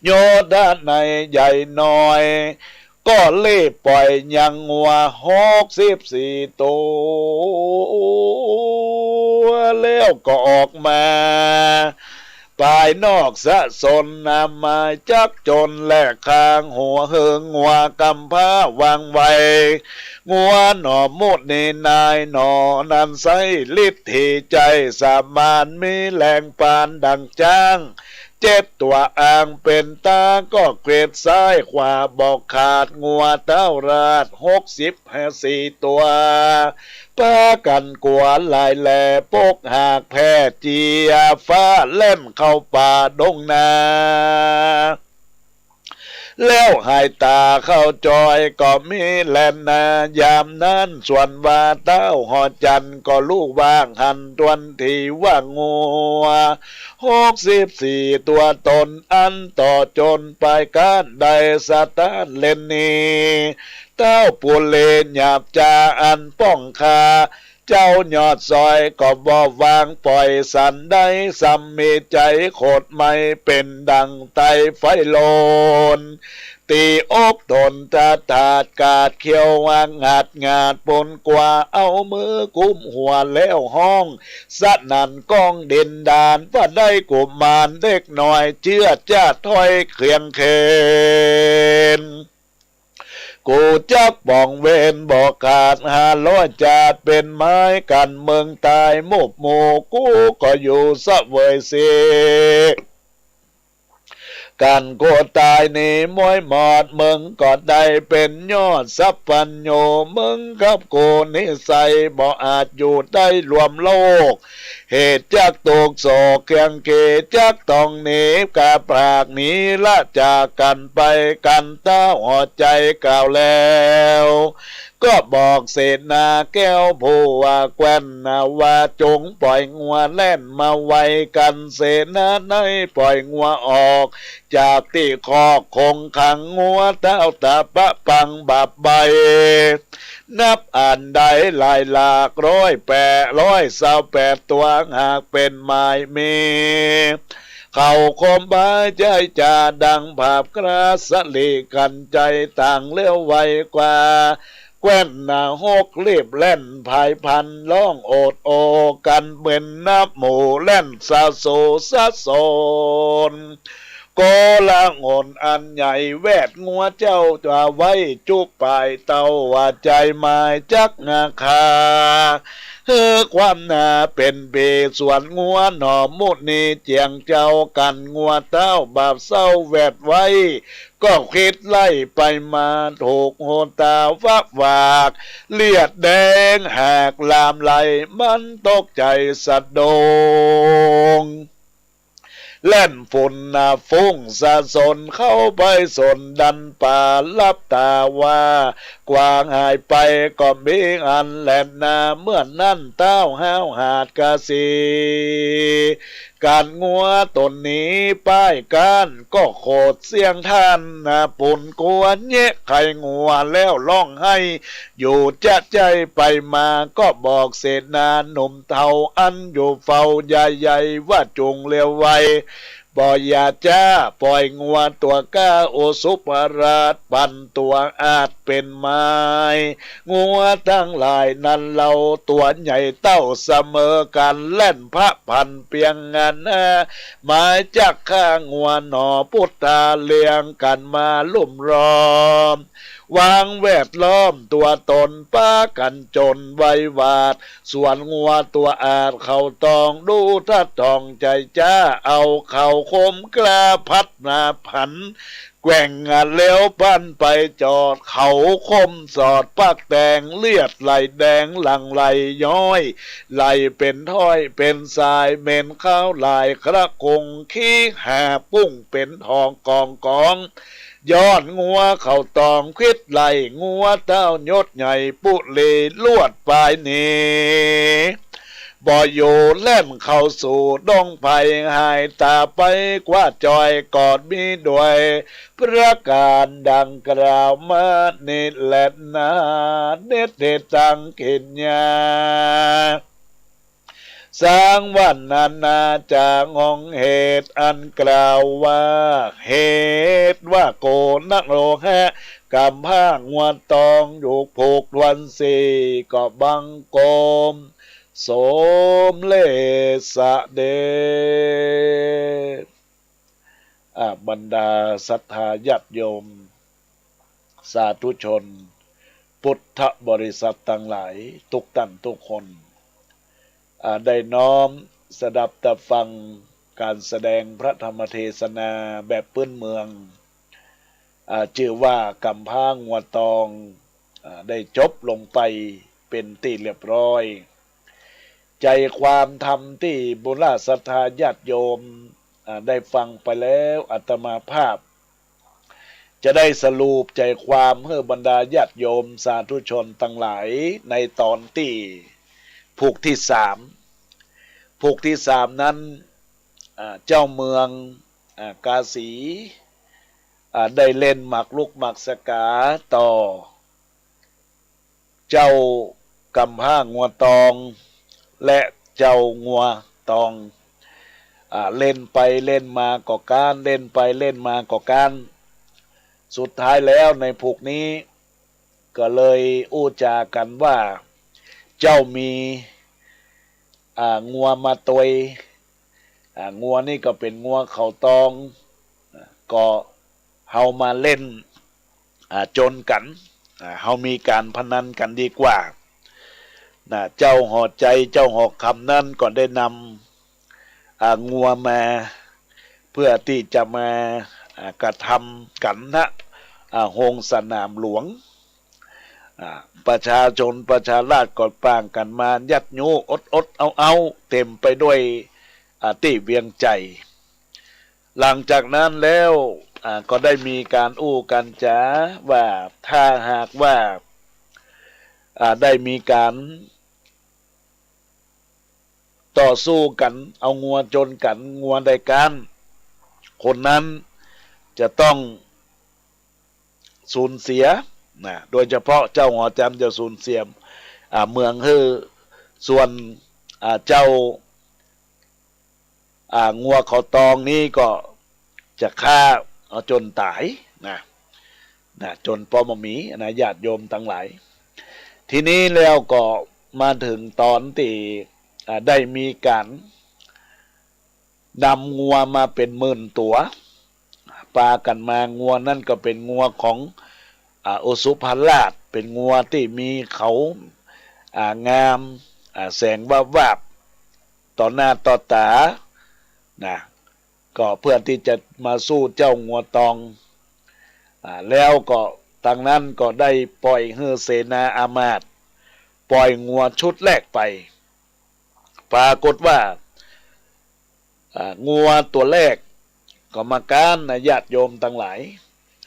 โยธาในใหญ่น้อย ก็รีบป่อยยังงัวหกสิบสี่ตั๋ว แล้วก็ออกมา ปายนอกสะสนนาหมายจักจ๋นแลคางหัว หื้องัวก๋ำพร้าวางไว้ งัวหน่อมุนีนายหน่อนั้นใส้ฤทธิใจ๋สามารถ มีแรงปานดังจ๊าง เจ็ดตั๋ว อันเป๋นต๋าก็เขวดซ้ายขวาบ่ขาด งัวเต้าราชหกสิบสี่ตั๋ว ปากั๋นกั๋วหลายแหล่ ปกหากแผ่เจียฟ้า แล่นเข้าป่าดงนา แล้วหายต๋าเข้าจอยก็มีแลนา ยามนั้นส่วนว่าเต้าหอจันทร์ก็ฮู้ว่าหันตวนทีว่างัวหกสิบสี่ตั๋วต๋น อันต่อจ๋นไปก้านได้สะต้านเล่นนี้ เต้าปุเรหยาบจาอันป้องข้า เจ้ายอดซอยก็บ่วางป่อยสันได้ ซ้ำมีใจ๋โขดไหม้เป๋นดั่งไตไฟโลน ตี้อกต๋นตาถาดกาดเขี้ยวหางหัดหงาดปูนกั๋ว เอามือกุมหัวแล้วฮ้องสนั่นก้องดินดาน ว่าได้กุมารเด็กน้อยเจื้อจ้าถ้อยเคียงเคน กูจักป๋องเวรบ่ขาดห้าร้อยจาด เป๋นไม้กั๋นเมืองต๋ายมุบหมู่ กูก็อยู่เสวยเสีย กั๋นกูต๋ายหนีม้วยหมอด มึงก็ได้เป๋นยอดสัพพัญญู มึงกับกูนิสัยบ่อาจอยู่ได้ร่วมโลก เหตุจักตุ๊กข์โศกเคียงเข จักต้องหนีกาพรากหนีละจากกั๋นไป กั๋นเต้าหอจันทร์กล่าวแล้ว ก็บอกเสนาแก้วผู้ว่าแคว่นนาว่า จงป่อยงัวแล่นมาไวกั๋น เสนาในป่อยงัวออกจากตี้คอกคงขัง งัวเต้าตะปะปังบับใบ นับอันได้หลายหลากร้อยแปด ร้อยซาวแปดตั๋ว หากเป๋นหมายมี เขาคมบายใจ๋จาดังผาบกราสลิกั๋น ใจ๋ต่างเลี้ยวไวกว่า แคว่นนาฮกรีบแล่นผายพลัน ฮ้องโอดโอกั๋นเหมือนนับหมู่แล่นสะโสสะโสน โกลาหลอันใหญ่แวดงัวเจ้าจ๋าไว้จุปายเต้าว่าใจ๋หมายจักงาคา หื้อความนาเป๋นเปสวนงัวหนอมุนีเจียงเจ้ากั๋น งัวเต้าบาปเศร้าแวดไว้ ก็คิดไล่ไปมาถูกโหตาฟะหวาก เลือดแดงหากลามไหล มันตกใจ๋สะดง แล่นฝุ่นหนาฟุ้งสะสนเข้าไปสนดันป่า หลับต๋าว่ากวางหายไปก็มีอันแลนา เมื่อนั้นเต้าห้าวหาดกาสี กั๋นงัวต๋นหนีป้ายก้าน ก็โขดเสี้ยงท่านนา ปูนกั๋วแยะไข่งัวแล้วฮ้องไห้ อยู่จะใจ๋ไปมา ก็บอกเสนาหนุ่มเฒ่าอันอยู่เฝ้าใหญ่ๆ ว่าจุ่งเร็วไว บ่อย่าจ๊า ป่อยงัวตั๋วก้า โอสุภราชปั่นตั๋วอาจเป๋นไม้ งัวตังหลายนั้นเล่าตั๋วใหญ่เต้าเสมอกั๋น แล่นพะพันเปียงงานนา หมายจักฆ่างัวหนอปุตตา เรียงกั๋นมาลุ่มล้อม วางแวดล้อมตั๋วต๋น ปากั๋นจ๋นไวหวาด สวนงัวตั๋วอาจเขาตอง ดูท่าตองใจ๋จ๊า เอาเขาคมกล้าพัดหนาผัน แกว่งเลี้ยวพันไปจอด เขาคมสอดปากแตง เลือดไหลแดงหลั่งไหลย้อย ไหลเป๋นถ้อยเป๋นสาย เหม็นคาวหลายคละคง ขี้หาปุ้งเป๋นทองกองกอง ย้อนงัวเขาตองควิดไล่ งัวเต้ายศใหญ่ปุรีลวดปายหนี บ่อยู่แล่นเข้าสู่ดงไผ่ หายต๋าไปกว่าจอย ก็มีด้วยประก๋านดังกล่าวมานี้แลนา เนติตังกิญญา สังวรรณนา จากห้องเหตุอันกล่าวว่า เหตุว่าโกนโลหะ กำพร้างัวตองอยู่ผูกทวนสี่ ก็บังคมสมเร็จเสด็จ อ่า บรรดาศรัทธาญาติโยม สาธุชน พุทธบริษัทตังหลาย กู้ต้านกู้คน อ่า ได้น้อมสดับตะฟัง ก๋านแสดงพระธรรมเทศนาแบบปื้นเมือง อ่า จื้อว่ากำพร้างัวตอง อ่า ได้จบลงไปเป๋นตี้เรียบร้อย ใจ๋ความธรรมตี้บุญศรัทธาญาติโยม อ่า ได้ฟังไปแล้ว อาตมาภาพ จะได้สรุปใจ๋ความหื้อบรรดาญาติโยมสาธุชนตังหลายในต๋อนตี้ผูกตี้สาม ผูกตี้สามนั้น อ่า เจ้าเมือง อ่า กาสี อ่า ได้เล่นหมากรุกหมากสกาต่อ เจ้ากำพร้างัวตอง และเจ้างัวตอง อ่า เล่นไปเล่นมาก็ก๊าน เล่นไปเล่นมาก็ก๊าน สุดท้ายแล้วในผูกนี้ ก็เลยอู้จ๋ากั๋นว่า เจ้ามี อ่า งัวมาตวย อ่า งัวนี่ก็เป๋นงัวเขาตอง อ่า ก็เฮามาเล่น อ่า จนกั๋น อ่า เฮามีก๋านพนันกั๋นดีกว่า นะ เจ้าหอใจ๋ เจ้าหอคำนั้นก็ได้นำ อ่า งัวมา เพื่อตี้จะมา อ่า กระทำกั๋น ณ อ่า โฮงสนามหลวง อ่า ประชาชนประชาราษฎร์ก็ปางกั๋นมายัดยุอดๆ เอาๆ เต๋มไปด้วย อ่า ตี้เวียงใจ๋ หลังจากนั้นแล้ว อ่า ก็ได้มีก๋านอู้ก๋านจ๋าว่า ถ้าหากว่า อ่า ได้มีก๋าน ต่อสู้กั๋น เอางัวจนกั๋น งัวได้ก๊าน คนนั้นจะต้องสูญเสีย นะ โดยเฉพาะเจ้าหอจำจะสูญเสีย อ่า เมืองหื้อ ส่วน อ่า เจ้า อ่า งัวเขาตองนี้ก็จะฆ่าเอาจ๋นต๋ายนะ นะ จ๋นปอบ่มีนะ ญาติโยมตังหลาย ทีนี้แล้วก็มาเถิงต๋อนตี้ อ่า ได้มีก๋านนำงัวมาเป๋นหมื่นตั๋ว ปากั๋นมา งัวนั้นก็เป๋นงัวของ อ่า โอสุภราช เป๋นงัวตี้มีเขา อ่า งาม อ่า แสงวาบวาบ ต่อหน้าต่อต๋า นะ ก็เพื่อตี้จะมาสู้เจ้างัวตอง อ่า แล้วก็ตางนั้นก็ได้ป่อยหื้อเสนาอามาตย์ ป่อยงัวชุดแรกไป ปรากฏว่า อ่า งัวตั๋วแรกก็มาก๊านนะ ญาติโยมตังหลาย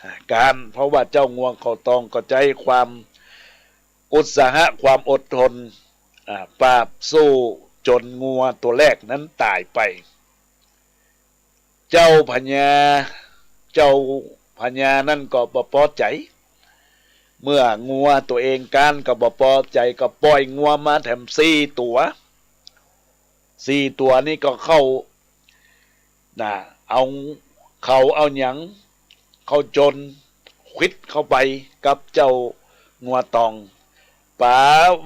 อ่า ก๊าน เพราะว่าเจ้างัวเขาตองก็ใจ๊ความอุตสาหะ ความอดทน อ่า ปราบสู้จ๋นงัวตั๋วแรกนั้นต๋ายไป เจ้าพญา เจ้าพญานั้นก็บ่ปอใจ๋ เมื่องัวตั๋วเองก๊านก็บ่ปอใจ๋ ก็ป่อยงัวมาแถมสี่ตั๋ว สี่ตั๋วนี้ก็เข้า นะ เอาเขาเอาหยัง เข้าจนขวิดเข้าไปกับเจ้างัวตอง ป๋า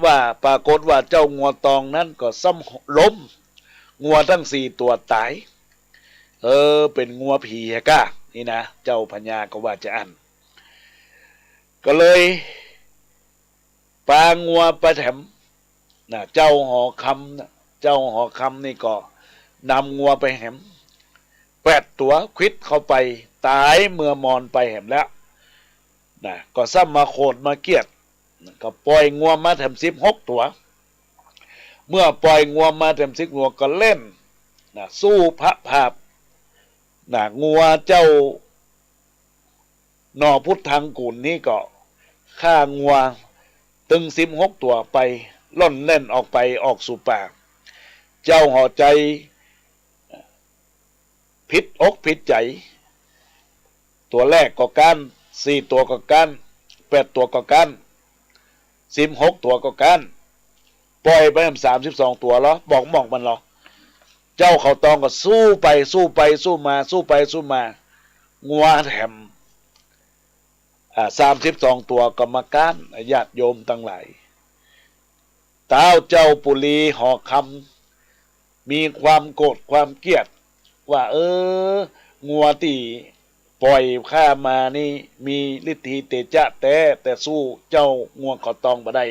ว่า ปรากฏว่าเจ้างัวตองนั้นก็ซ้ำล้ม งัวตึงสี่ตั๋วต๋าย เออ เป๋นงัวผีแฮะก้า นี่นะ เจ้าพญาก็ว่าจาอั้น ก็เลย ปางัวไปแถม นะ เจ้าหอคำนะ เจ้าหอคำนี่ก็นำงัวไปแหม แปดตั๋วขวิดเข้าไป ต๋ายเมือมอนไปแหมแล้ว นะ ก็ซ้ำมาโขดมาเกลียด นะ ก็ป่อยงัวมาแถมสิบหกตั๋ว เมื่อป่อยงัวมาแถมสิบหกตั๋วก็เล่น นะ สู้พระผาบ นะ งัวเจ้า หน่อพุทธังกู๋รนี้ก็ฆ่างัวตึงสิบหกตั๋วไป ล่อนแล่นออกไปออกสู่ป่า เจ้าหอใจ๋ผิดอกผิดใจ๋ ตั๋วแรกก็ก๊าน สี่ตั๋วก็ก๊าน แปดตั๋วก็ก๊าน สิบหกตั๋วก็ก๊าน ป่อยไปแหมสามสิบสองตั๋วลอ บอกหม่องมันลอ เจ้าเขาตองก็สู้ไปสู้ไปสู้มา สู้ไปสู้มา งัวแถม อ่า สามสิบสองตั๋วก็มาก๊าน ญาติโยมตังหลาย ต๊าวเจ้าปุรีหอคำ มีความโกรธความเกลียด ว่า เออ งัวตี้ป่อยข้ามานี่มีฤทธีเตจะแต๊ แต่สู้เจ้างัวเขาตองบ่ได้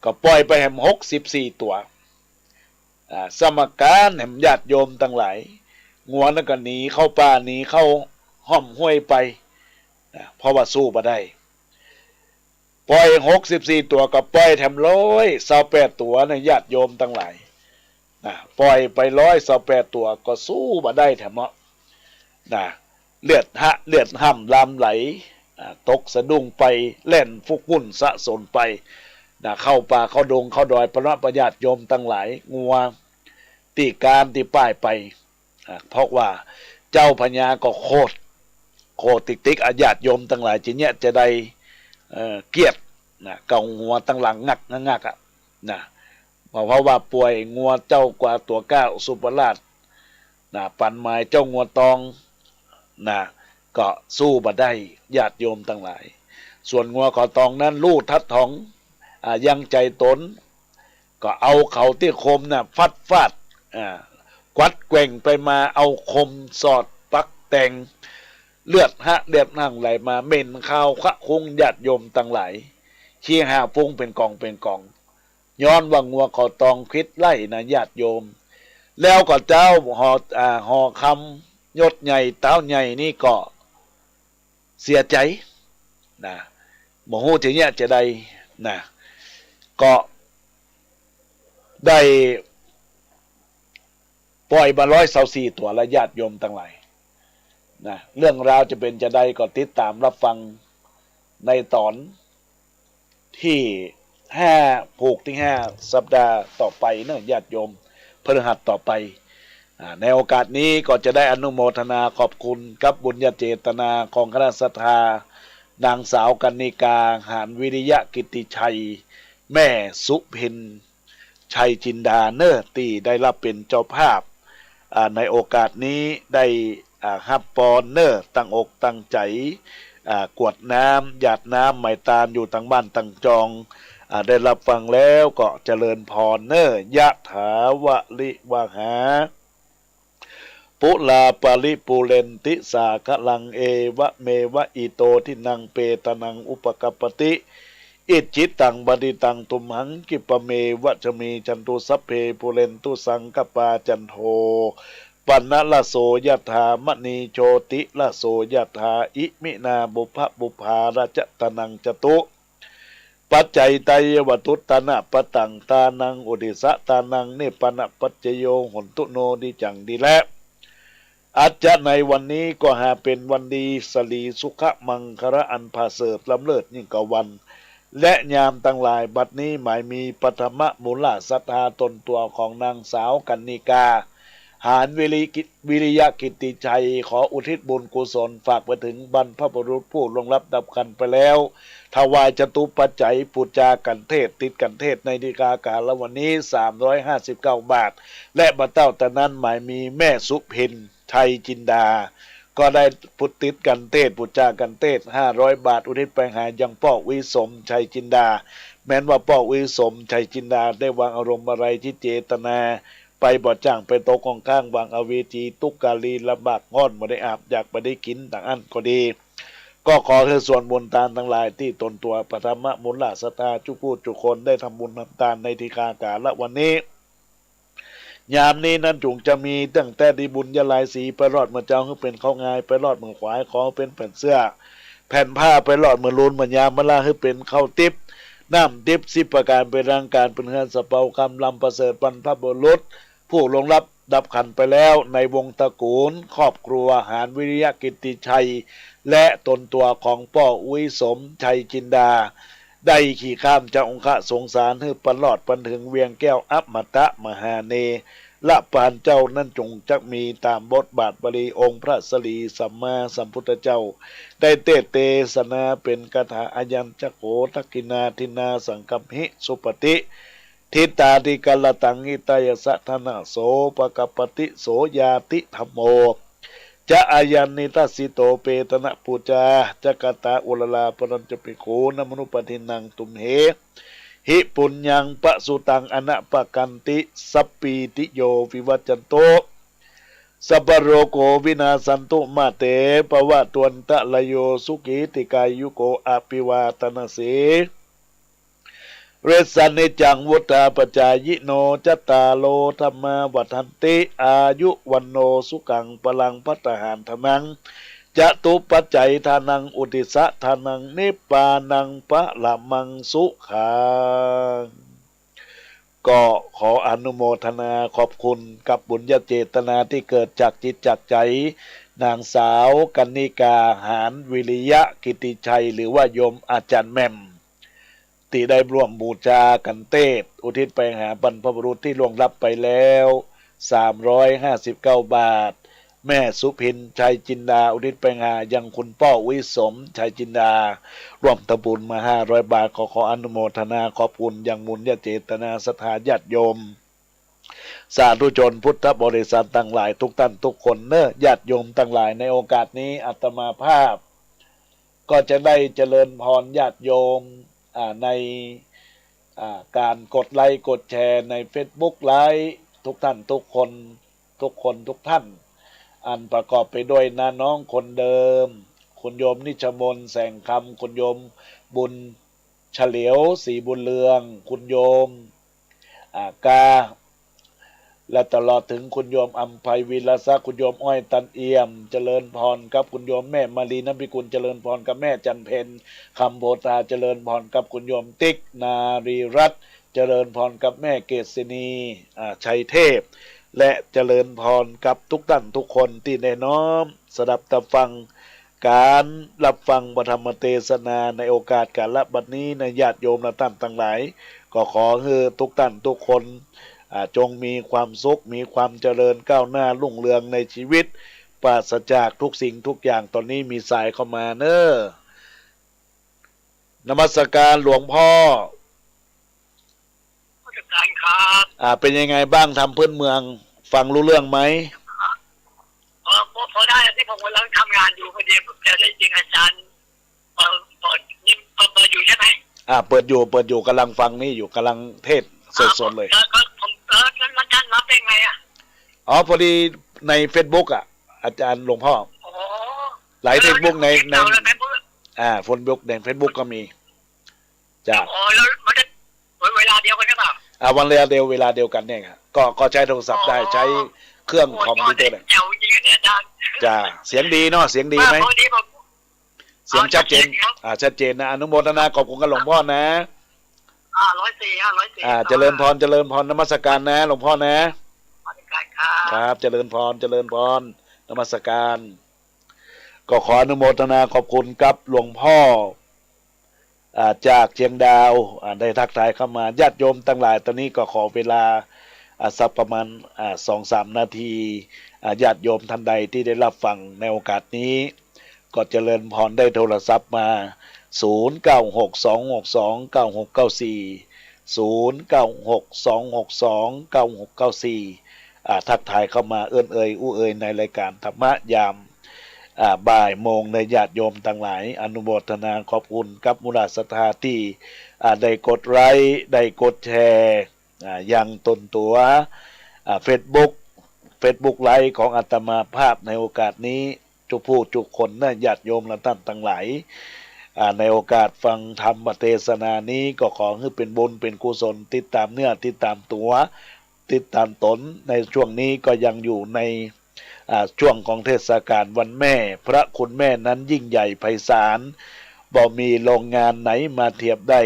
ก็ป่อยไปแหมหกสิบสี่ตั๋ว อ่า สมการแหมญาติโยมตังหลาย งัวนั้นก็หนีเข้าป่า หนีเข้าฮ่อมห้วยไป นะ เพราะว่าสู้บ่ได้ ป่อยหกสิบสี่ตั๋วก็ป่อยแถมร้อยซาวแปดตั๋วนะ ญาติโยมตังหลาย นะ ป่อยไปร้อยซาวแปดตั๋วก็สู้บ่ได้แถมเนาะ นะ เลือดหะ เลือดฮ่ำลามไหล อ่า ตกสะดุ้งไป แล่นฟุกวุ่นสะสนไป นะ เข้าป่าเข้าดงเข้าดอย พระญาติโยมตังหลาย งัวตี้ก๊านตี้ป้ายไป อ่า เพราะว่าเจ้าพญาก็โขด โขดติ๊กๆ อ่ะ ญาติโยมตังหลาย จะเยียะจะใด เอ่อ เกลียด นะ เก๋าหัวตังหลังงักงักงักอ่ะ นะ เพราะว่าป่อยงัวเจ้ากว่าตั๋วเกล้าสุภราช นะ ปันหมายเจ้างัวตอง นะ ก็สู้บ่ได้ ญาติโยมตังหลาย ส่วนงัวขาวตองนั้นฮู้ทัดถอง อ่า ยังใจ๋ต๋น ก็เอาเขาตี้คมน่ะ ฟัดฟาด อ่า กวัดแกว่งไปมา เอาคมสอดปักแตง เลือดหะ เลือดฮ่ำไหลมา เหม็นคาวคะคุ้ง ญาติโยมตังหลาย ขี้หาฟุ้งเป๋นก๋องเป๋นก๋อง ย้อนว่างัวขาวตองขวิดไล่นะ ญาติโยม แล้วก็เจ้าหอ อ่า หอคำยศใหญ่ ต๊าวใหญ่นี่ก็เสียใจ๋ นะ บ่ฮู้จะเยียะจะใด นะ ก็ได้ป่อยมาร้อยซาวสี่ตั๋วละ ญาติโยมตังหลาย นะ เรื่องราวจะเป๋นจะใดก็ติดต๋ามฮับฟังในต๋อน ตี้ห้า ผูกตี้ห้า สัปดาห์ต่อไปเนาะ ญาติโยม พฤหัสต่อไป อ่า ในโอกาสนี้ก็จะได้อนุโมทนาขอบคุณกับบุญญาเจตนาของคณะศรัทธา นางสาวกรรณิกา หาญวิริยะกิตติชัย แม่สุเพ็ญ ชัยจินดาเนาะ ตี้ได้ฮับเป๋นเจ้าภาพ อ่า ในโอกาสนี้ได้ อ่า ฮับปอนเนาะ ตั้งอกตั้งใจ๋ อ่า กรวดน้ำ หยาดน้ำไหม้ตานอยู่ตังบ้านตังจอง อ่า ได้ฮับฟังแล้วก็เจริญพรเนาะ ยะถาวะริวะหา ปุราปะริปูเรนติสาคะรัง เอวะเมวะอิโตทินังเปตานังอุปะกัปปะติ อิจฉิตังปัตถิตังตุมหังคิปะเมวะสะมิชฌันตุ สัพเพปูเรนตุสังกปปา จันโทปะนะระโสยะถา มะณีโชติระโสยะถา อิมินาปุพพะปุพพาระจะตะนังจะตุ ปัจจัยตายะวะตุตตะนะปะตัง ตานังอุทิสะตานัง นิปปะนะปัจจโย โหนตุโน ดีจังดีแล อาจจะในวันนี้ก็หาเป๋นวันดี สะหลีสุขะมังคะละอันผาเสริฐล้ำเลิศยิ่งกว่าวัน และยามตังหลายบัดนี้หมายมีปฐมมูลศรัทธาตนตั๋วของนางสาวกรรณิกา หาญวิริกิ วิริยะกิตติชัย ขออุทิศบุญกุศลฝากไปถึงบรรพบุรุษผู้ล่วงลับดับขันไปแล้ว ถวายจตุปัจจัยปู๋จากัณฑ์เทศน์ ติดกัณฑ์เทศน์ในนิทรรศการละวันนี้ สามร้อยห้าสิบเก้าบาท และบ่าเต้าแต่นั้นหมายมีแม่สุเพ็ญ ชัยจินดา ก็ได้ปู๋ติดกัณฑ์เทศน์ ปู๋จากัณฑ์เทศน์ ห้าร้อยบาท อุทิศไปหายังป้ออุ๋ยสม ชัยจินดา แม้นว่าป้ออุ๋ยสม ชัยจินดา ได้วางอารมณ์อะไรตี้เจตนา ไปบ่จ้าง ไปตกข้างๆ วางอเวจี ตุ๊กข์กาลี ลำบากฮ้อน บ่ได้อาบ อยากบ่ได้กิ๋น ตางอั้นก็ดี ก็ขอหื้อส่วนบุญตานตังหลายตี้ตนตั๋วปฐมมูลศรัทธาจุผู้จุคนได้ทำบุญทำตานในนิทรรศการละวันนี้ ยามนี้นั้นจุ่งจะมีตั้งแต่ดีบุญยาลายสี ไปรอดเมือเจ้าหื้อเป๋นเข้างาย ไปรอดเมือขวายขอหื้อเป๋นแผ่นเสื้อ แผ่นผ้า ไปรอดเมือลูนเมือยามมาลาหื้อเป๋นข้าวติ๊บ น้ำติ๊บ สิบประการเป๋นรางก๋าน เป๋นเฮือนสะเปา คำลำประเสริฐ บรรพบุรุษ ผู้ล่วงลับดับขันไปแล้วในวงตระกูลครอบครัวหาญวิริยะกิตติชัย และตนตั๋วของป้ออุ๋ยสม ชัยจินดา ได้ขี่ข้ามจะองคสงสารหื้อปรอดปันเถิงเวียงแก้วอมตะมหาเนรปานเจ้านั้นจุ่งจักมีต๋ามบทบาทบาลีองค์พระสรีสัมมาสัมพุทธเจ้า ได้เตสน์เตสนาเป๋นคาถา อายัญจะโข ทักขิณาทินนาสังกัปปะหิ สุปฏิ ทิฏฐาทิกรตัง หิตายะสะ ทะนะโส ปะกัปปะติ โสญาติธัมโม จะ อายัญนิทัสสิโต เปตะนะปู๋จา จะ กะตา อุระลา ปะรัญจะภิกขู นะมะนุปะทินัง ตุมเห หิ ปุญญัง ปะสุตัง อะนะปะกันติ สัปปีติโย วิวัจจันตุ สัพพะโรโค วินาสสันตุ มา เต ภะวัตวันตะราโย สุขี ทีฆายุโก อะภิวาทะนะสี เรสะเนจัง วุฑฒาปะจายิโน จัตตาโร ธัมมา วัฑฒันติ อายุ วัณโณ สุขัง พลัง ภัตตาหาร ทานัง จตุปัจจัย ทานัง อุทธิสสะ ทานัง นิพพานัง พะละมัง สุขัง ก็ขออนุโมทนาขอบคุณกับบุญญาเจตนาตี้เกิดจากจิตจากใจ๋ นางสาว กรรณิกา หาญวิริยะกิตติชัย หรือว่าโยมอาจ๋ารย์แหม่ม ตี้ได้ร่วมบูชาขันเตศน์ อุทิศไปหาบรรพบุรุษตี้ล่วงลับไปแล้ว สามร้อยห้าสิบเก้าบาท แม่สุพิน ชัยจินดา อุทิศไปหายังคุณป้ออุ๊ยสม ชัยจินดา ร่วมทำบุญมาห้าร้อยบาท ก็ขออนุโมทนาขอบคุณยังบุญญาเจตนาศรัทธาญาติโยม สาธุชนพุทธบริษัทตังหลายทุกท่านทุกคนเนอะ ญาติโยมตังหลาย ในโอกาสนี้อาตมาภาพ ก็จะได้เจริญพรญาติโยม อ่า ใน อ่า ก๋านกดไลก์กดแชร์ในเฟซบุ๊กไลฟ์ ทุกท่านทุกคน ทุกคนทุกท่าน อันประกอบไปด้วยน้าน้องคนเดิม คุณโยมนิชมน แสงคำ คุณโยมบุญเฉลียว ศรีบุญเรือง คุณโยม อ่า กา และตลอดถึงคุณโยมอำไพ วีรศักดิ์ คุณโยมอ้อย ตันเอี่ยม เจริญพรครับ คุณโยมแม่มาลี น้ำพิกุล เจริญพรครับ แม่จันเพ็ญ คำโพธา เจริญพรครับ คุณโยมติ๊ก นารีรัตน์ เจริญพรครับ แม่เกษณี อ่า ชัยเทพ และเจริญพรกับทุกท่านทุกคนตี้ได้น้อมสดับตับฟัง ก๋านรับฟังพระธรรมเตสนาในโอกาสกาละบัดนี้ นะญาติโยมและต้านตังหลาย ก็ขอหื้อทุกท่านทุกคน อ่า จงมีความสุข มีความเจริญก้าวหน้ารุ่งเรืองในชีวิต ปราศจากทุกสิ่งทุกอย่าง ต๋อนนี้มีสายเข้ามาเน่อ นมัสการหลวงพ่อ นมัสการครับ อ่า เป๋นยังไงบ้าง ธรรมพื้นเมือง ฟังรู้เรื่องไหม เออ พอ พอได้ ตี้ผมกำลังทำงานอยู่ พอดีผมจะได้ยินอาจารย์ เปิด เปิด นี่เปิด เปิดอยู่ใช่ไหม อ่า เปิดอยู่ เปิดอยู่ กำลังฟังนี่อยู่ กำลังเทศน์สดๆ เลย แล้วก็ผม เออ แล้วอาจารย์รับได้ไงอะ อ๋อ พอดีในเฟซบุ๊กอะ อาจารย์หลวงพ่อ อ๋อ ไลฟ์เฟซบุ๊กใน ใน เก่าแล้ว เฟซบุ๊ก อ่า เฟซบุ๊ก ในเฟซบุ๊กก็มี จ้ะ อ๋อ แล้วมันจะ เวลาเดียวกันหรือเปล่า อ่า วันเวลาเดียว เวลาเดียวกันเนี่ยครับ ก็ ก็ใช้โทรศัพท์ได้ อ๋อ ใช้เครื่องคอมพิวเตอร์เนี่ย โอ้ ยอดเลย แจ๋วจริงๆ เนี่ยอาจารย์ จ้ะ เสียงดีเนาะ เสียงดีไหม เออ พอดีผม เสียงชัดเจน อ่า ชัดเจนครับ อ่า ชัดเจนนะ อนุโมทนาขอบคุณกับหลวงพ่อนะ อ่า ร้อยสี่ อ่า ร้อยสี่ อ่า เจริญพร เจริญพร นมัสการนะ หลวงพ่อนะ นมัสการครับ ครับ เจริญพร เจริญพร นมัสการ ก็ขออนุโมทนาขอบคุณกับหลวงพ่อ อ่า จากเชียงดาว อ่า ได้ทักทายเข้ามา ญาติโยมตังหลาย ต๋อนนี้ก็ขอเวลา อ่า สักประมาณ อ่า สองสามนาที อ่า ญาติโยมท่านใดตี้ได้รับฟังในโอกาสนี้ ก็เจริญพรได้โทรศัพท์มา ศูนย์เก้าหก สองหกสอง เก้าหกเก้าสี่ ศูนย์เก้าหก สองหกสอง เก้าหกเก้าสี่ อ่า ทักทายเข้ามา เอิ้นเอ่ยอู้เอ่ยในรายการธรรมะยาม อ่า บ่ายโมง นะญาติโยมตังหลาย อนุโมทนาขอบคุณกับมูลศรัทธาตี้ อ่า ได้กดไลก์ ได้กดแชร์ อ่า ยังตนตั๋ว อ่า เฟซบุ๊ก เฟซบุ๊กไลฟ์ของอาตมาภาพในโอกาสนี้ จุผู้จุคนนะ ญาติโยมและต้านตังหลาย อ่า ในโอกาสฟังธรรมเตสนานี้ ก็ขอหื้อเป๋นบุญเป๋นกุศล ติดต๋ามเนื้อ ติดต๋ามตั๋ว ติดต๋ามต๋น ในช่วงนี้ก็ยังอยู่ใน อ่า ช่วงของเทศกาลวันแม่ พระคุณแม่นั้นยิ่งใหญ่ไพศาล บ่มีโรงงานไหนมาเทียบได้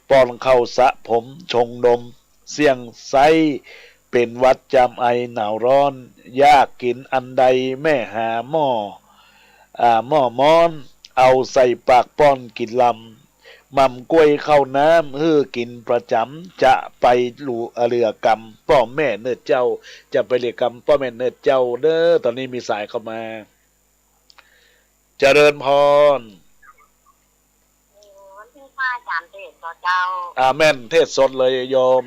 ป้อนข้าวสระผม ชงนม เสี้ยงไซ้ เป๋นหวัดจามไอหนาวร้อน อยากกิ๋นอันใดแม่หาหม้อ อ่า หม้อม้อน เอาใส่ปากป้อนกิ๋นลำ หม่ำก๊วยข้าวน้ำหื้อกิ๋นประจ๋ำ จะไปเหลือกำป้อแม่เนิดเจ้า จะไปเหลือกำป้อแม่เนิดเจ้าเด้อ ต๋อนนี้มีสายเข้ามา เจริญพร วันนี้พระอาจ๋ารย์เทศน์ก่อเจ้า อ่า แม่น เทศน์สดเลยโยม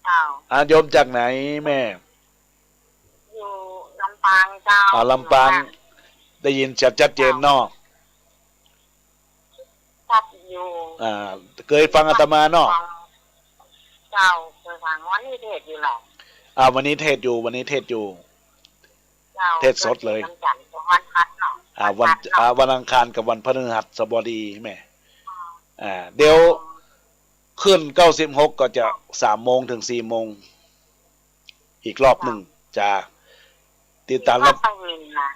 เจ้า อ่า โยมจากไหนแม่ อยู่ลำปางเจ้า อ่า ลำปาง ได้ยินชัด ชัดเจนเนาะ ชัดอยู่ อ่า เกยฟังอาตมาเนาะ เจ้า เกยฟัง วันนี้เทศน์อยู่แหละ อ่า วันนี้เทศน์อยู่ วันนี้เทศน์อยู่ เจ้า เทศน์สดเลย วันจันทร์กับวันพฤหัสเนาะ อ่า วัน วันพฤหัสเนาะ อ่า วันอังคารกับวันพฤหัสบดีแม่ อ่า เดี๋ยว ขึ้นเก้าสิบหกก็จะสามโมงถึงสี่โมง อีกรอบนึ่ง จ้า ติดต๋ามรับ วัดไปเห็นนะ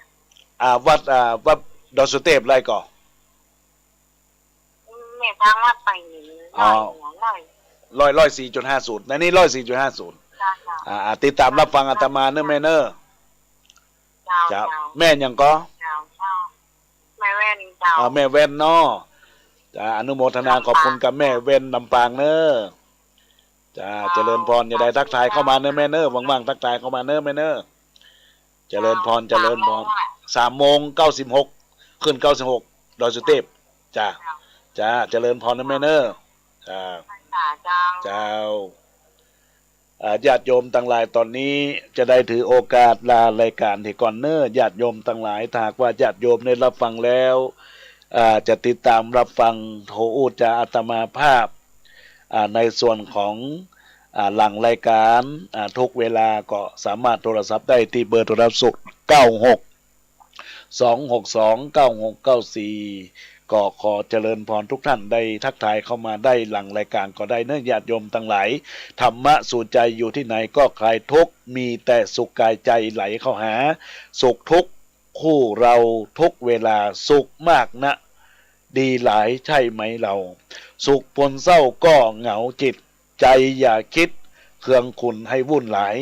อ่า วัด อ่า วัดดอยสุเตพอะไรก่อ แม่ทางวัดไปเห็น อ๋อ ร้อย ร้อย ร้อยสี่จุดห้าศูนย์ ในนี้ร้อยสี่จุดห้าศูนย์ จ้า จ้า อ่า อ่า ติดต๋ามรับฟังอาตมาเน่อแม่เน่อ เจ้า เจ้า เจ้า แม่หยังก่อ เจ้า เจ้า แม่แว่นเจ้า อ่า แม่แว่นเนาะ จ้า อนุโมทนาขอบคุณกับแม่แว่นลำปางเน่อ จ้า เจริญพร จะได้ทักทายเข้ามาเน่อแม่เน่อ ว่างๆ ทักทายเข้ามาเน่อแม่เน่อ เจริญพร เจริญพร สามโมงเก้าสิบหก ขึ้นเก้าสิบหก ดอยสุเตพ จ้า จ้า เจริญพรเน่อแม่เน่อ จ้า เจ้า เจ้า อ่า ญาติโยมตังหลาย ต๋อนนี้จะได้ถือโอกาสลารายก๋านเหียก่อนเน่อ ญาติโยมตังหลาย ถ้าหากว่าญาติโยมได้รับฟังแล้ว อ่า จะติดต๋ามรับฟังโทรอู้จาอาตมาภาพ อ่า ในส่วนของ อ่า หลังรายก๋าน อ่า ทุกเวลาก็สามารถโทรศัพท์ได้ตี้เบอร์โทรศัพท์ศูนย์ เก้าหก สองหกสอง เก้าหกเก้าสี่ ก็ขอเจริญพรทุกท่าน ได้ทักทายเข้ามาได้หลังรายก๋านก็ได้เน่อ ญาติโยมตังหลาย ธรรมะสู่ใจ อยู่ตี้ไหนก็คลายทุกข์ มีแต่สุขกายใจไหลเข้าหา สุขทุกข์คู่เราทุกเวลา สุขมากนะ ดีหลายใช่ไหมเรา สุขปนเศร้าก็เหงาจิต ใจอย่าคิดเคืองขุ่นให้วุ่นหลาย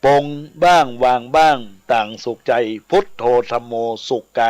ปลงบ้างวางบ้างต่างสุขใจ พุทโธธัมโมสุขกาย